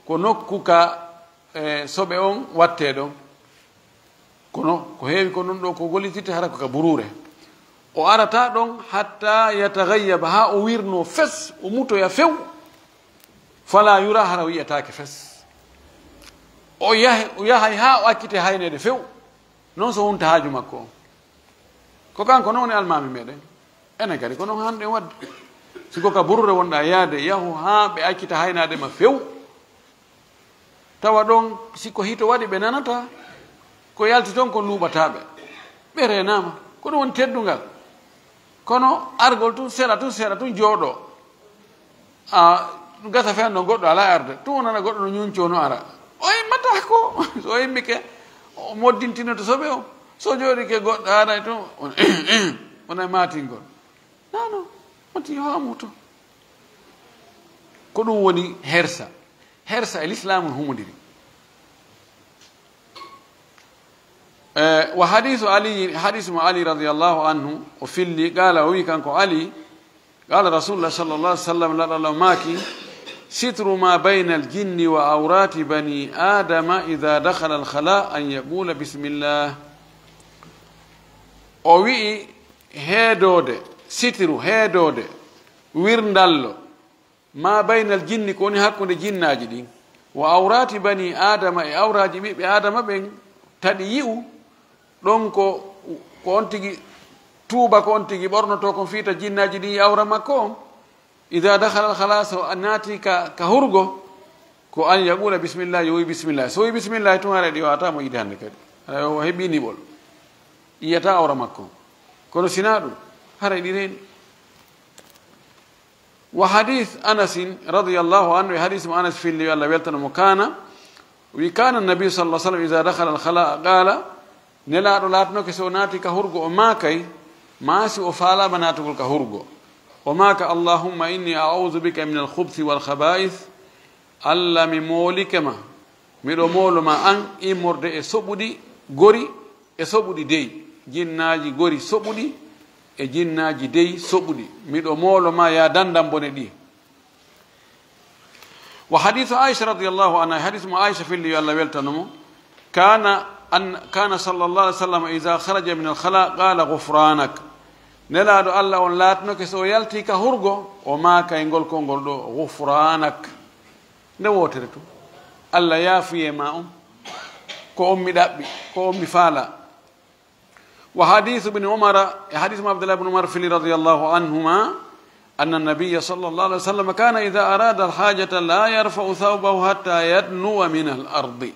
ko nokku ka, e, soɓe on wattee ɗon. Kono ko heewi ko non ɗo ko gollitirte hara ko ka buruure. O arata ɗon hatta yataghayyaba, haa o wirnoo fes, o mutoya few. Fala yura, hara o yi'ataake fes. O yahe-, o yahay haa o accite hayneede few. Non so hunta haaju makko on. Ko kanko non woni almaami meɗen. Enen kadi ko non hanɗen wadde. Si ko ka buruure wonɗaa yaade, yahu haa ɓe accita haynaade ma few. Tawa ɗon, si ko hito waɗi ɓe nanataa, ko yalti ton ko luuɓataa ɓe. Ɓe reenaama. Ko ɗum woni teddungal. Kono argol tun, sera tun, sera tun, jooɗoo. A, gasa fen ɗon goɗɗo alaa arde. Tun o nana goɗɗo no ñuncoo no ara. O immataa ko. So o immike, o moddintinoto soɓe o. So jooɗike goɗɗo aray tun, on, on e maatingol. Non, non. Wonti yo hamuto. Ko ɗum woni hersa. Hersa e Lislaamu no humondiri. Eh, wa hadiisu Ali, hadiisu mo Ali radiyallahu anhu, o filli, qaala, o wi'i kanko Ali, qaala Rasulullah sallallahu alaihi wasallam, Nelaaɗo Allah maaki, "Sitru ma bayna al-jinni wa awrati bani Adama idha dakhala al-khala an yaqula bismillah." O wi'i, heedoode, sitiru, heedoode, wirndallo, ma baynal jinni, ko woni hakkunde jinnaaji ɗin, wa awraati bani Aadama, e awraaji ɓiɓɓe Aadama ɓen, taɗi yi'u, ɗon ko, ko on tigi tuuba, ko on tigi ɓornotoo kon fiita jinnaaji ɗin e awra makko on. Idaa dakhala al-khalaa, so a naati ka, ka hurgo, ko an yaquula bismillah, yo wi'i bismillah. So wi'i bismillah, tun haray ɗi wata mo yiide hannde kadi. Haray o heɓii niɓol. Yi'ataa awra makko. Kono sinaa ɗun, haray ɗi reeni. Wa hadith Anasin radiyallahu anhu, e hadith mo Anas filli, yo Allah weltano mo, kaana, wi kaana nabi sallallahu alaihi wasallam iza dakhala al-khalaa qaala, Nelaaɗo laatanoke so o naati ka hurgo, o maakay, maa si o faalaama naatugol ka hurgo. O maaka, "Allahumma inni a'udhu bika min al-khubuthi wal khaba'ith." Alla, mi moolike ma, miɗo moolo ma an immorde e soɓuɗi gori e soɓuɗi dey, jinnaaji gori soɓuɗi e jinnaaji dey soɓuɗi. Miɗo moolo ma, yaa dandan bone ɗi. Wa hadiisu Aisha radiyallahu anha, hadiisu mo Aisha filli, yo Allah weltano mo, kaana an, kaana sallallahu alaihi wasallam iza kharaja min al-khala qala, "Ghufranak." Nelaaɗo Allah on laatanoke so o yalti ka hurgo, o maaka e ngol konngol ɗo, "Ghufranak." Nde wootere tun. Allah yaafuyee ma on. Ko on mi ɗaɓɓi, ko on mi faala. Wa hadiisu Ibni Umara, e hadiisu mo Abdullah ibn Umar fili radiyallahu anhuma, anna nabiyya sallallahu alaihi wasallam kana idha arada al-hajata la yarfa'u thawbahu hatta yadnuwa min al-ardi.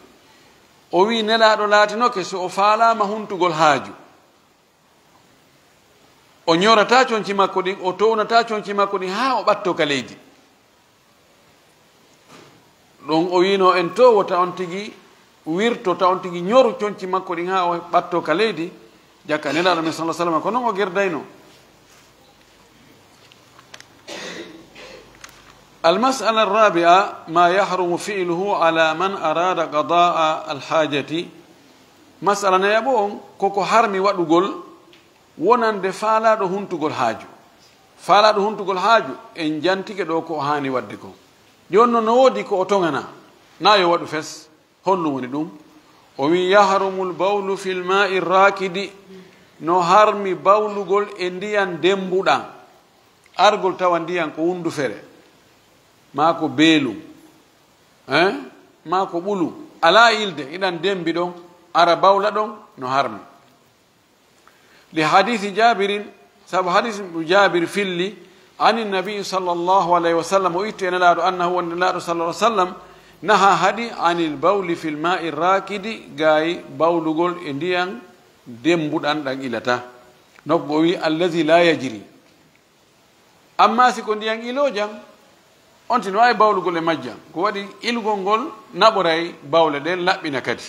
O wi Nelaaɗo laatinoke so o faalaama huntugol haaju. O ñorataa conci makko ɗin, o townataa conci makko ɗin haa o ɓattoo ka leydi. Ɗon o wiino en to wota on tigi wirto, ta on tigi ñoru conci makko ɗin haa o ɓattoo ka leydi, jaka Nelaaɗo men sallallahu alaihi wasallam ko non o gerdaynoo. Al-mas'ala ar-rabi'a, ma yahrumu fi'luhu ala man arada qada'a al-hajati. Mas'ala nayaɓo on, ko ko harmi waɗugol wonande faalaaɗo huntugol haaju. Faalaaɗo huntugol haaju, en jantike ɗo ko o haani waɗde kon. Jooni non no woodi ko o toŋanaa, naa yo waɗu fes. Honɗum woni ɗum? O wi'i, "Yahrumul bawlu fil maa'i raakidi." No harmi bawlugol e ndiyan dembuɗan. Argol tawa ndiyan ko wundufere, maa ko beelum, eh? Maa ko ɓulum. Alaa ilde, hiɗan dembi ɗon, ara bawla ɗon, no harmi. Li hadiisi Jaabirin, sabu hadiisi Jaabir filli, ani nabi sallallahu alayhi wa sallam, o itti e Nelaaɗo, annahu, wonde Nelaaɗo sallallahu alayhi wa sallam, naha, haɗi, anil bawli fil maa'i raakidi, gaay bawlugol e ndiyan dembuɗan ɗan ilata. Nokku o wi, allazi laa yajri. Amma si ko ndiyan iloojan, on tigi no waawi bawlugol e majjan. Ko waɗi ilgol ngol naɓoray bawle ɗen, laɓɓina kadi.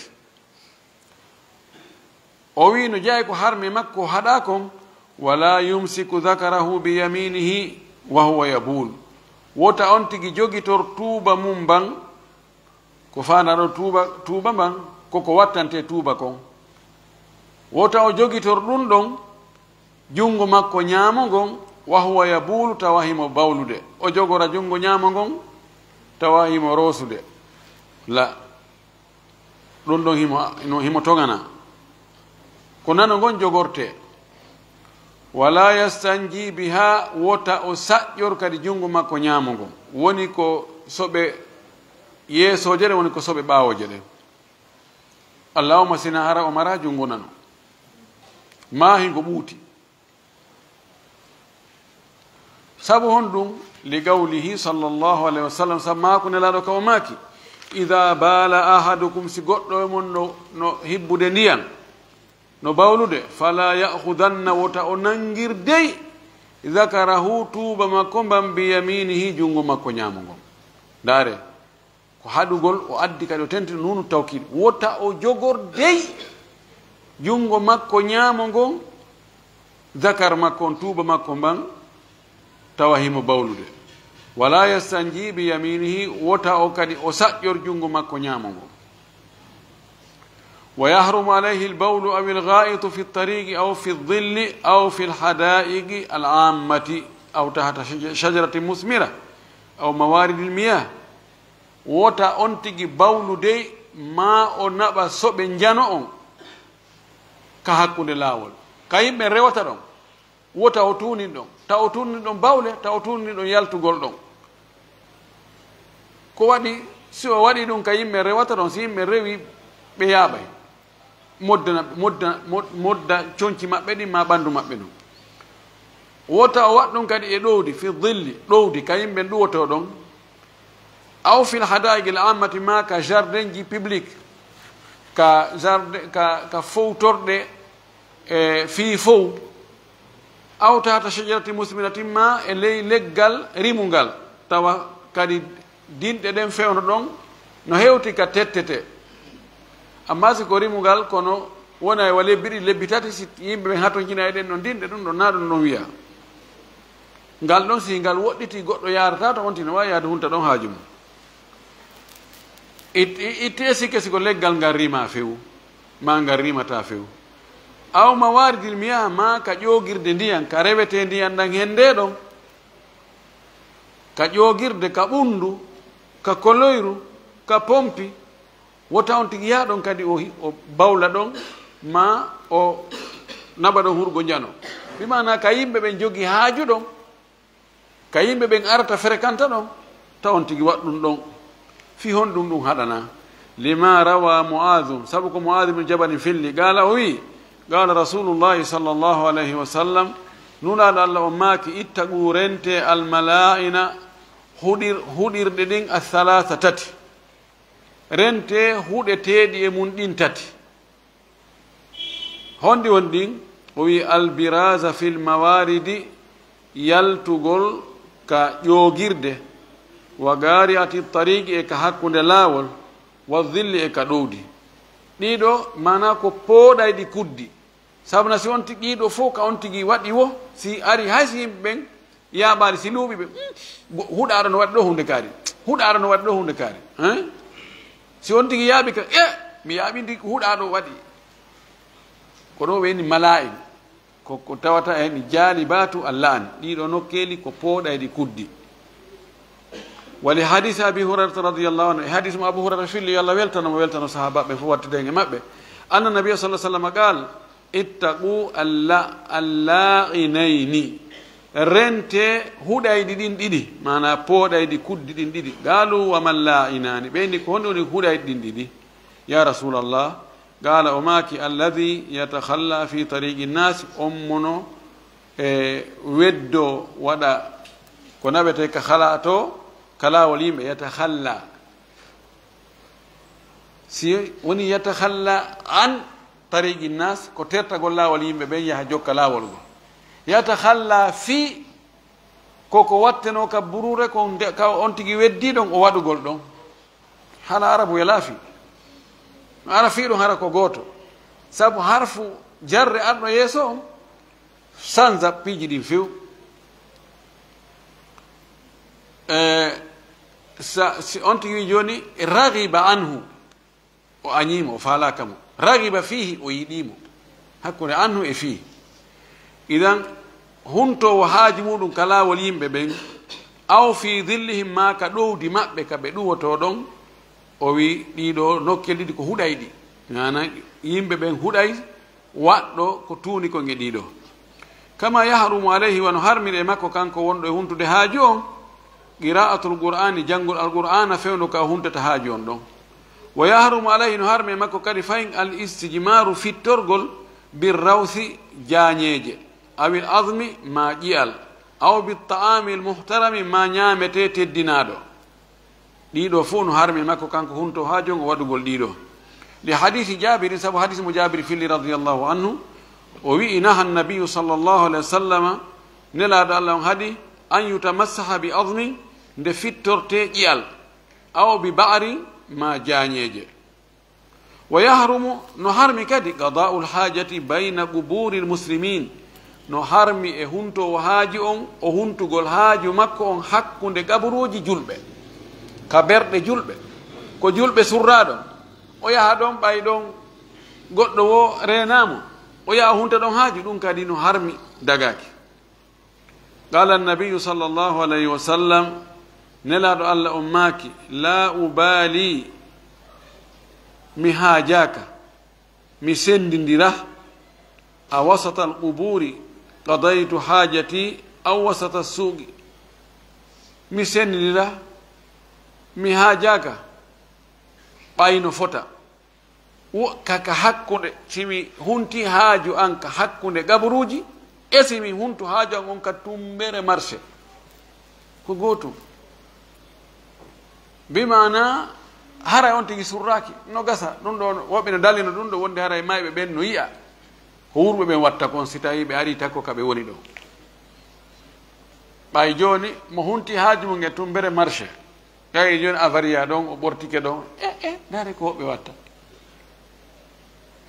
O wi'i no jeyaa ko harmi makko haɗaa kon, "Wala yumsiku dhakarahu bi yaminihi wa huwa yabul." Wota on tigi jogitor tuuba mun ban, ko faandaɗo tuuba, tuuba ban, ko ko wattante tuuba kon. Wota o jogitor ɗun ɗon, jungo makko ɲaamo ngon, wa huwa yabuulu, tawa himo bawlude. O jogora jungo ɲaamo ngon, tawa himo roosude. La, ɗun ɗon himo, himo, himo toŋana. Ko nano ngon jogorte. Wala yastanji biha, wota o saƴƴor kadi jungo makko ɲaamo ngon. Woni ko soɓe yeesooje ɗen, woni ko soɓe ɓaawooje ɗen. Allahumma sina hara o mara jungo nano. Maa hingo ɓuuti. Sabu honɗun? Li qawlihi sallallahu alayhi wa sallam, sabu maaku Nelaaɗo ka o maaki, "Idha bala ahadukum," si goɗɗo e mon no, no hibbude ndiyan, no bawlude, "fala ya'khudanna," wota o nangir dey, "dhakarahu," tuuba makko mban, "bi yaminihi," jungo makko ɲaamo ngon. Ndaare, ko haɗugol, o addi kadi, o tenti nuunu tawkiid. Wota o jogor dey jungo makko ɲaamo ngon, zakar makko on, tuuba makko mban, tawa himo bawlude. Wala yastanji bi yaminihi, wota o kadi o saƴƴor jungo makko ɲaamo ngon. Wa yahrumu alayhi al-bawlu aw al-gha'itu fi at-tariqi aw fi adh-dhilli aw fi al-hada'iqi al-'ammati aw tahta shaj-, shajaratin musmira aw mawaridi al-miyah. Wota on tigi bawlu dey, maa o naɓa soɓe njano on ka hakkunde laawol, ka yimɓe rewata ɗon. Wota o tuunin ɗon, ta o tuunin ɗon bawle, ta o tuunin ɗon yaltugol ɗon. Ko waɗi, si o waɗi ɗun ka yimɓe rewata ɗon, si yimɓe rewi, ɓe yaaɓay. Modda, modda, mod-, modda conci maɓɓe ɗin, maa ɓandu maɓɓe ɗun. Wota o waɗ ɗun kadi e ɗowdi, fi dhilli, ɗowdi, ka yimɓe ɗuwotoo ɗon. Aw fil hada'iqil ammati, maa ka jardinji public, ka jardin, ka, ka fowtorɗe, e fii fow. Aw tahta shajaratin musmiratin, maa e ley leggal rimungal, tawa kadi dinɗe ɗen fewndo ɗon no hewti ka tettete. Amma si ko rimungal, kono wona e wa lebbi ɗiɗi, lebbi tati, si yimɓe ɓen hatonjina e ɗen ɗon dinɗe, ɗun ɗon, na ɗun ɗon wi'a. Ngal ɗon, si ngal woɗɗiti, goɗɗo yaarata to, on tigi no waawi yaade hunta ɗon haaju mum. It-, i-, ittee sikke si ko leggal ngal rimaa few, maa ngal rimataa few. Aw mawaridil miyah, maa ka ƴoogirde ndiyan, ka rewetee ndiyan ɗan hendee ɗon. Ka ƴoogirde, ka ɓunndu, ka koloyru, ka pompi, wota on tigi yaha ɗon kadi o hi-, o bawla ɗon, maa o naɓa ɗon hurgo njano. Bi maanaa ka yimɓe ɓen jogii haaju ɗon, ka yimɓe ɓen arata frekanta ɗon, ta on tigi waɗ ɗun ɗon. Fii honɗun ɗun haɗanaa? Lima rawa Mu'aadhu, sabu ko Mu'aadhu ibn Jabalin filli, qaala o wi'i, qaala Rasuulullaahi sallallaahu alayhi wa sallam, Nulaaɗo Alla on maaki, "Ittaquu, rentee, al-malaa'ina, huɗir-, huɗirɗe ɗin, ath-thalaatha, tati. Rentee huɗeteeɗi e mun ɗin tati." Honɗi woni ɗin? O wi'i, "Al-biraaza fil mawaaridi, yaltugol ka ƴoogirde, wa qaari'ati tariiqi, e ka hakkunde laawol, wa dhilli, e ka ɗowdi." Ɗiɗo, maanaa ko pooɗayɗi kuddi. Sabuna si on tigi ɗo fow ka on tigi waɗi wo, si ari hay si yimɓe ɓen yaaɓaali, si luuɓi ɓe, "Hmm, go-, huɗaaɗo no waɗi ɗo huunde kaari, huɗaaɗo no waɗi ɗo huunde kaari." Hein? Si on tigi yaaɓi ka, "E, mi yaaɓi ndi huɗaaɗo waɗi." Ko ɗo woni malaa'in, ko, ko tawata e mi jaali baatu Allah an. Ɗiɗo nokkeeli ko pooɗayɗi kuddi. Wa li hadiisi Abi Hurayrata radiyallaahu anhu, e hadiis mo Abu Hurayra filli, yo Allah weltano mo, weltano sahaabaaɓe fow, wattida en e maɓɓe. Anna nabiyya sallallaahu alayhi wa sallam qaal, "Ittaqu alla-, allaa'inayni." Rentee huɗayɗi ɗin ɗiɗi, maanaa pooɗayɗi kuddi ɗin ɗiɗi. Qaalu, "Wa mal laa'inaani?" Ɓe inni, "Ko honɗun woni huɗayɗi ɗin ɗiɗi, yaa Rasuulallah?" Qaala, o maaki, "Alladhii yatakhallaa fii tariiqi nnaas," on mo no e weddoo waɗa ko naɓetee ka khalaa to, ka laawol yimɓe, yatakhallaa. Si woni yatakhallaa an tariiqi nnaas, ko tertagol laawol yimɓe ɓen yaha jokka laawol ngol. Yatakhallaa fii ko, ko wattenoo ka buruure, ko nde, ka on tigi weddii ɗon, o waɗugol ɗon. Haala Arabu welaa fii. No ara fii ɗon hara ko gooto. Sabu harfu jarre arɗo yeeso on, sanza piiji ɗin few. Eh, sa, si on tigi wi'i jooni, "Raghiba anhu," o añii mo, o faalaaka mo. "Raghiba fiihi," o yiɗii mo. Hakkunde anhu e fii. Idan, huntoowo haaju muuɗum ka laawol yimɓe ɓen, aw fii dhillihim, maa ka ɗowdi maɓɓe ka ɓe ɗuwotoo ɗon, o wi'i ɗii ɗoo nokkeeli ɗi ko huɗayɗi. Maana, yimɓe ɓen huɗay, waɗɗo ko tuuni kon e ɗii ɗoo. Kama yahrumu alayhi, wano harmiri e makko kanko wonɗo e huntude haaju on, qira'atul Qur'ani, janngol Alqur'aana fewndo ka o huntata haaju on ɗon. Wa yahrumu alayhi, no harmi e makko kadi fahin al istijmaru, fittorgol, bir rawsi, jaañeeje, awil azmi, ma ƴi'al, aw bit ta'amil muhtarami, ma ñaametee teddinaaɗo. Ɗii ɗoo fow no harmi e makko kanko huntoowo haaju on o waɗugol ɗii ɗoo. Li hadiisi Jaabirin, sabu hadiisi mo Jaabir fili radiyallahu anhu, o wi'i, naha nabiyyu sallallahu alayhi wa sallama, Nelaaɗo Allah on haɗi, an yutamassaha bi azmin, nde fittortee ƴi'al, aw bi ba'rin, ma jaañeeje. Wa yahrumu, no harmi kadi, qadaa'ul haajati bayna qubuuril muslimiin, no harmi e huntoowo haaju on, o huntugol haaju makko on hakkunde qaburuuji julɓe, ka berɗe julɓe, ko julɓe surraa ɗon, o yaha ɗon ɓay ɗon goɗɗo woo reenaa mo, o yaha o hunta ɗon haaju, ɗum kadi no harmi dagaaki. Qaala annabiyyu sallallahu alayhi wa sallam, Nelaaɗo Allah on maaki, laa ubaali, mi haajaaka, mi senndindira, a wasata alqubuuri qadaytu haajati aw wasata suuqi. Mi senndindira, mi haajaaka, ɓay no fota. Wo-, ka, ka hakkunde, si mi hunti haaju an ka hakkunde gaburuuji, e si mi huntu haaju an on ka tumbere marché. Ko gootum. Bi maana, haray on tigi surraaki, no gasa. Ɗum ɗo, woɓɓe no dalino ɗum ɗo, wonde haray mayɓe ɓen no yi'a. Ko wurɓe ɓen watta kon, si tawi ɓe ari takko ka ɓe woni ɗo. Ɓay jooni, mo hunti haaju mum e tumbere marché. Tawi jooni avaria ɗon, o ɓortike ɗon. E, e, ndaare ko woɓɓe watta.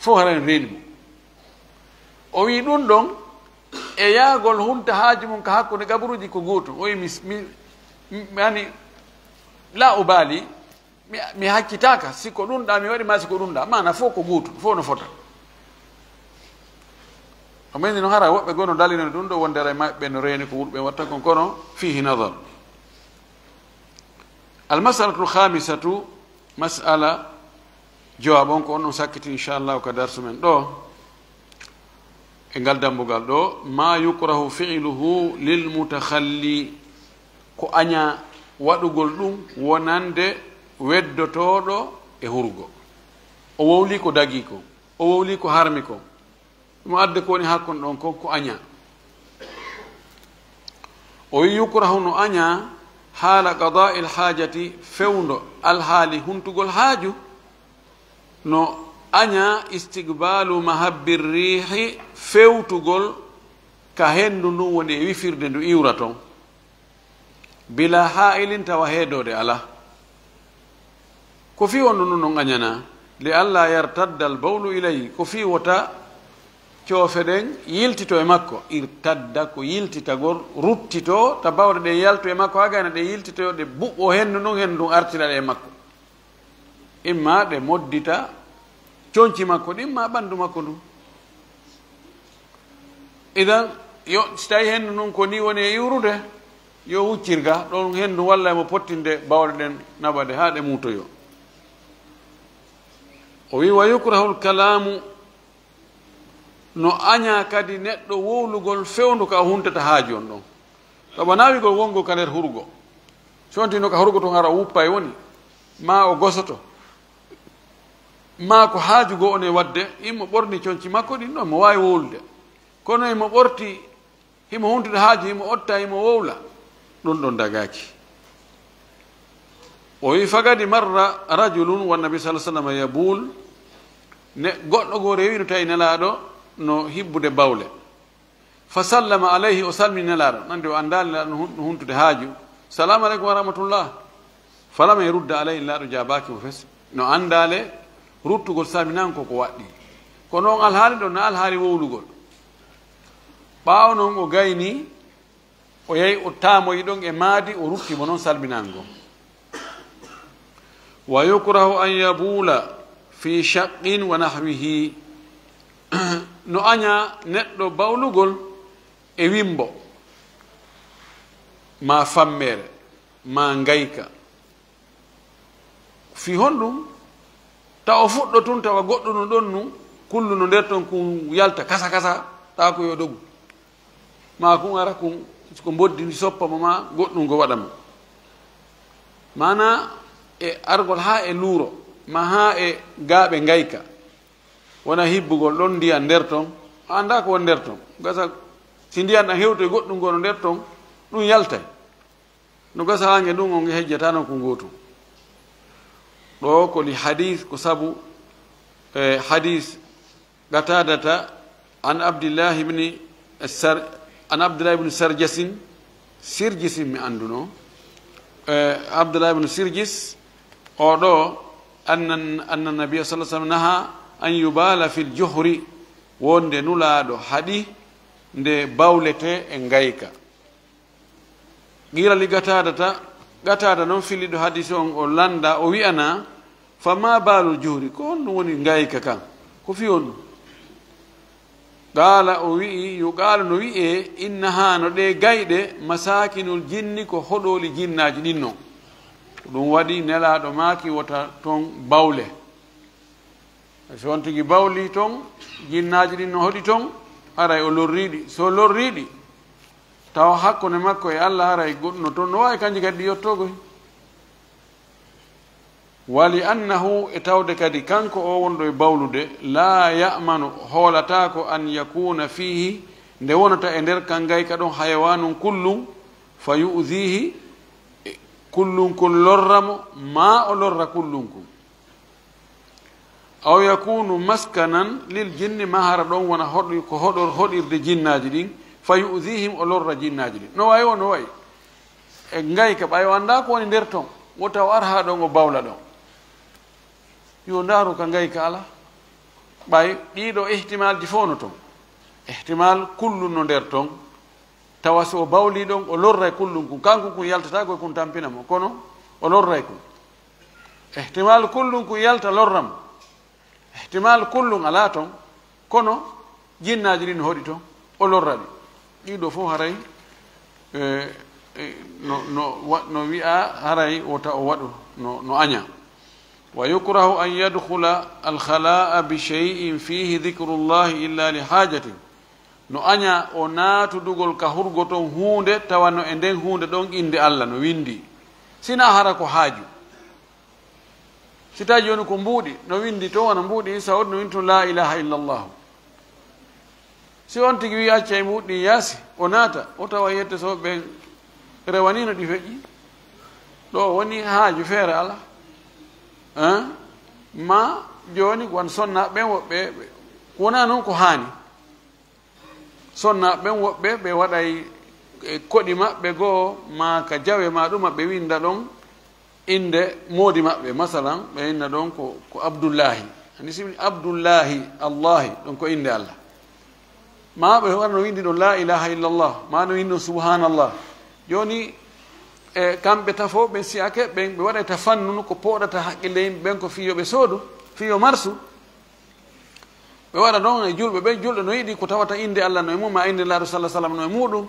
Fof haray no reeni mo. O wi'i ɗum ɗon, e yaagol hunta haaju mum ka hakkunde gaburuuji ko gootum. O wi'i mi, mi, mi, yani, la ubaali, mi, mi hakkitaaka si ko ɗum ɗa mi waɗi maa si ko ɗum ɗa. Maana fof ko gootum, fof no fota. O meni no hara woɓɓe goo no dalino ɗum ɗo wonde haray maɓɓe no reeni ko wurɓe watta kon, kono fiihi nadar. Almasalatul khamisatu, mas'ala jowaɓon ko on ɗon sakkiti, inchallahu, ka darsu men ɗo. E ngal dambugal ɗo, ma yukrahu fi'luhu lil mutakhalli, ko aña waɗugol ɗum wonande weddotooɗo e hurugo. O wowli ko dagii kon, o wowli ko harmi kon. Ɗum adde ko woni hakkunde ɗon kon ko aña. O wi'i, yukrahu, no aña, haala qadaa'il haajati, fewndo alhaali huntugol haaju, no aña istiqbaalu mahabbi riihi, fewtugol ka henndu ndun woni e wifirde ndu iwra ton. Bilaa haa'ilin, tawa heedoode alaa. Ko fii honɗun ɗun non añanaa? Li allaa yartadda al bawlu ilay, ko fii wota coofe ɗen yiltito e makko. Irtadda ko yiltitagol, ruttitoo, ta bawɗe ɗen yaltu e makko, haa gayna ɗe yiltitoyo, ɗe buɓɓoo henndu ndun, henndu ndun artira ɗe e makko. Imma ɗe moddita conci makko ɗin, maa ɓandu makko ndun. Idan, yo, si tawi henndu ndun ko nii woni e iwrude, yo wuccir ga, ɗon henndu walla mo pottinde bawɗe ɗen naɓa ɗe haa ɗe muutoyo. O wi'i, wa yukrahul kalaamu, no añaa kadi neɗɗo wowlugol fewndu ka o huntata haaju on ɗon. Sabu a naawigol wongol ka nder hurugo. Si on tino ka hurugo ton hara o wuppa e woni, maa o gosoto, maa ko haaju goo on e waɗde, himo ɓorni conci makko ɗin ɗon, mo waawi wowlude. Kono himo ɓorti, himo huntude haaju, himo otta, himo wowla. Ɗun ɗon dagaaki. O wi'i, faqad marra rajulun wa nabi sallallahu alaihi wasallam yabul. Ne, goɗɗo goo rewino tawi Nelaaɗo no hibbude bawle. Fa sallama alayhi, o salmini Nelaaɗo, nandi o anndaali Nelaaɗo no hun-, no huntude haaju. Salaamu aleykum wa rahmatullah. Falam yarudda alayhi, Nelaaɗo jaabaaki mo fes. No anndaale ruttugol salminaango ko ko waɗɗii. Kono on alhaali ɗon na alhaali wowlugol. Ɓaawo non o gayni, O yahi, o taamoyi ɗon e maadi, o rukki mo non salminaango. Wa yukrahu an yabuula fi shaqqin wa nahwihi. No añaa neɗɗo bawlugol e wimbo, maa fammeere, maa ngayka. Fii honɗun? Tawa o fuɗɗo tun, tawa goɗɗun no ɗon nun, kullu no nder ton kun yalta kasa kasa, tawa ko yo dogu. Maa kun ara kun, ko mboddi ndi soppa mo, maa goɗɗun ko waɗa mo. Maanaa e argol haa e luuro, maa haa e gaaɓe ngayka. Wona hibbugol ɗon ndiyan nder ton, a anndaa ko woni nder ton. Gasa, si ndiyan ɗan hewtoy goɗɗun goo no nder ton, ɗun yaltay. No gasa haa nge ɗun on nge hejjataano ko ngootu. Ɗoo ko li hadis, ko sabu, eh, hadis Qatadata an Abdillahi ibni Sar-, an Abdillahi ibni Sarjasin, Sirjisin mi annduno. Eh, Abdullah ibn Sirjis, oo ɗoo, anna, anna Nabiya sallallahu alaihi wasallam naha an yubala fil juhri, wonde Nulaaɗo haɗi nde bawletee e ngayka. Qiila li Qataadata, Qataada non filiiɗo hadiisi on, o lannda, o wi'ana, "Fa ma baalul juhri?" Ko honɗun woni ngayka kan? Ko fii honɗun? Qaala, o wi'i, yuqaalu, no wi'ee, "Innahaa, no ɗee gayɗe, masaakinul jinni, ko hoɗooli jinnaaji ɗin non." Ko ɗun waɗi Nelaaɗo maaki wota ton bawle. Si on tigi bawlii ton, jinnaaji ɗin no hoɗi ton, haray o lorrii ɗi. Si o lorrii ɗi, tawa hakkunde makko e Alla, haray goɗɗun no ton, no waawi kanji kadi ɗi yottogoy. Wa li annahu, e tawde kadi kanko o wonɗo e bawlude, laa ya'manu, hoolataako, an yakuuna fiihi, nde wonata e nder kan ngayka ɗon, hayawaanun kullun, fa yu'ziihi, e kullun kun lorra mo, maa o lorra kullun kun. Aw yakunu maskanan lil jinni, maa hara ɗon wona hoɗi-, ko hoɗor-, hoɗirde jinnaaji ɗin, fa yu'zihim, o lorra jinnaaji ɗin. No wayi o, no wayi. E ngayka, ɓay o anndaa ko woni nder ton, wota o ar haa ɗon o bawla ɗon. Yo ndaaru ka ngayka alaa. Ɓay ɗiɗo ihtimaalji fow no ton. Ihtimaal kullun no nder ton. Tawa si o bawlii ɗon, o lorray kullun kun. Kankun kun yaltataa ko e kun tampina mo, kono o lorray kun. Ihtimaal kullun kun yalta lorra mo. Ihtimaal kullun alaa ton, kono jinnaaji ɗin no hoɗi ton, o lorra ɗi. Ɗiɗo fow haray, e, e, no, no wa-, no wi'aa haray wota o waɗu, no, no añaa. Wa yukrahu an yadkhula al-khalaa'a bi shay'in fiihi dhikrullahi illa li haajatin. No añaa o naatudugol ka hurgo ton huunde, tawa no e nden huunde ɗon innde Alla no winndii. Si naa hara ko haaju. Si tawi jooni ko mbuuɗi, no winndii ton, wano mbuuɗi Isa waɗi, no winndii ton laa ilaaha illallahu. Si on tigi wi'i accay mbuuɗi ɗin yaasi, o naata, o tawa yette so ɓen rewaniino ɗi feƴƴi. Ɗoo woni haaju feere alaa. Hein? Maa jooni wan sonnaaɓe ɓen woɓɓe, ɓe, wonaa non ko haani. Sonnaaɓe ɓen woɓɓe ɓe waɗay, e, koɗi maɓɓe goo, maa ka jawe maa ɗuma, ɓe winnda ɗon innde moodi maɓɓe. Masalan, ɓe winnda ɗon ko, ko Abdullaahi. Ani si Abdullaahi, Allaahi, ɗon ko innde Alla. Maa ɓe waɗa no winndi ɗon laa ilaaha illallah, maa no winndi ɗon subhaanallah. Jooni, e, kamɓe tafooɓe ɓen si'ake, ɓen ɓe waɗay tafannunu ko pooɗata hakkille yimɓe ɓen ko fii yo ɓe soodu, fii yo marsu. Ɓe waɗa ɗon e julɓe ɓen, julɗo no yiɗi ko tawata innde Alla no e mum, maa innde Nelaaɗo sallallaahu alayhi wa sallam no e muuɗum,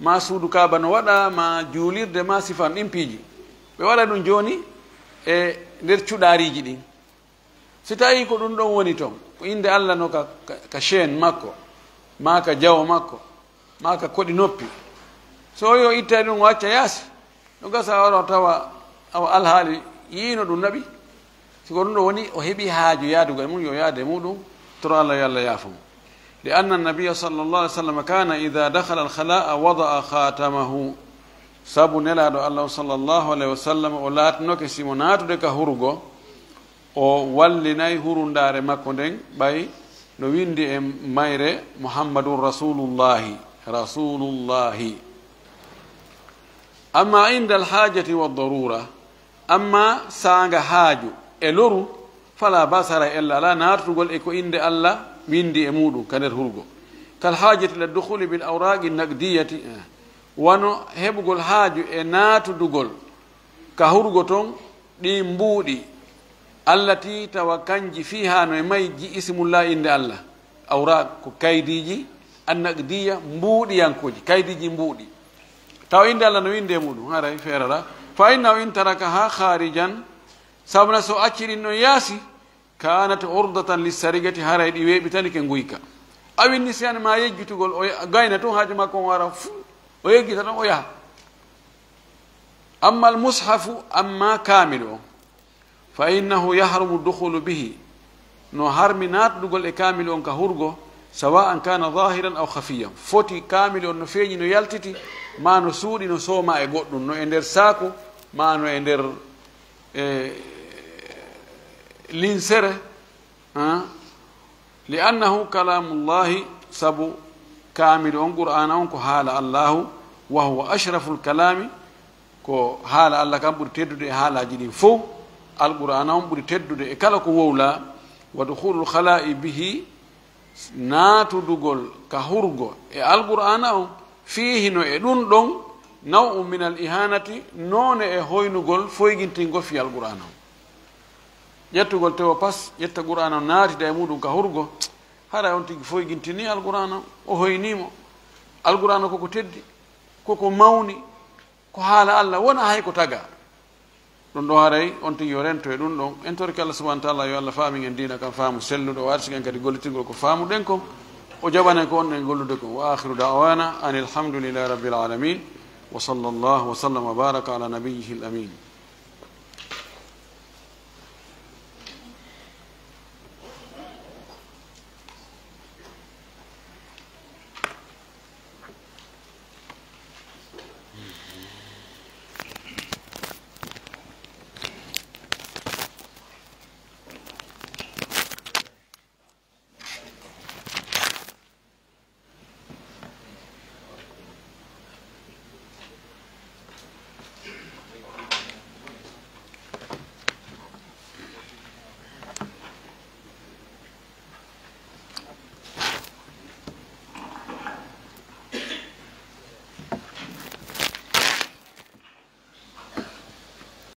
maa suudu Kaaba no waɗa, maa juulirde, maa sifan ɗin piiji. Ɓe waɗa ɗum jooni e nder cuɗaariiji ɗin. Si tawii ko ɗum ɗon woni ton, ko innde Alla no ka, ka, ka chaîne makko, maa ka jawo makko, maa ka koɗi noppi. So o yo ittay ɗum, o acca yaasi. No gasa o wara o tawa awa alhaali yiino ɗum naɓi. Si ko ɗum ɗo woni, o heɓi haaju yaadugol e mum, yo yaade e muɗum, toro Alla yo Alla yaafo mo. Li anna nabiyya sallallahu alaihi wasallam kana idha dakhala al-khala'a wada'a khatamahu. Sabu Nelaaɗo Alla on sallallahu alaihi wasallam, o laatinoke si mo naatude ka hurugo, o wallinay hurundaare makko nden, ɓay no windi e mayre, "Muhammadun Rasulullahi, Rasulullahi." Amma inda alhaajati wa darura, amma saanga haaju e loru, fala ba'sa, haray ella alaa naatugol e ko innde Alla windi e muuɗum ka nder hurgo. Kal haajati ila dukhuli bil awraqi naqdiyati, eh, Wano heɓugol haaju e naatudugol ka hurgo ton ɗi mbuuɗi, allati tawa kanji fiihaa no e mayji ismullah innde Allah, awraq ko kaydiiji annaqdiya mbuuɗiyankooji, kaydiiji mbuuɗi. Tawa innde Allah no winnde e muɗum, haray feerara. Fa innahu in tarakaha kharijan, sabuna so acci ɗin ɗon yaasi, kanat urdatan lissarigati, haray ɗi weeɓitanike nguyka. A winni si an ma yejjitugol, o gayna tun haaju makko on wara fu, o yejjita ɗon o yaha. Amma al mushafu, amma kaamilu on, fa innahu yahrumu dukhulu bihi, no harmi naatudugol e kaamilu on ka hurgo, sawa'an kana zahiran aw khafiyan, foti kaamilu on no feeñi no yaltiti, ma no suuɗi no sooma e goɗɗum, no e nder saaku, ma no e nder e linsere, ha? Li annahu kalamullahi, sabu kaamilu on qur'aana on ko haala Allahu, wa huwa ashraful kalami, ko haala Allah kan ɓuri teddude e haalaaji ɗin fow. Alqur'aana on ɓuri teddude e kala ko wowlaa. Wa dukhulul khala'i bihi, naatudugol ka hurgo e alqur'aana on, fiihi no e ɗun ɗon, naw'un min al ihanati, noone e hoynugol foygintingol fi alqur'aana on. Ƴettugol tewo pas, ƴetta qur'aana on naatida e muɗum ka hurgo, haray on tigi foygintini alqur'aana on, o hoynii mo. Alqur'aana koko teddi, koko mawni, ko haala Allah, wona hay ko tagaa. Ɗun ɗon haray on tigi yo rento e ɗun ɗon. En torike Allah subhanahu wa ta'ala yo Allah faamin en diina kan faamu selluɗo, o arsike en kadi gollitirgol ko faamuɗen kon, o jaɓanen ko on ɗen gollude kon. Wa akhiru da'wana anil hamdulillahi rabbil alamin. Wa sallallahu wa sallam wa baraka ala nabiyyihil amin.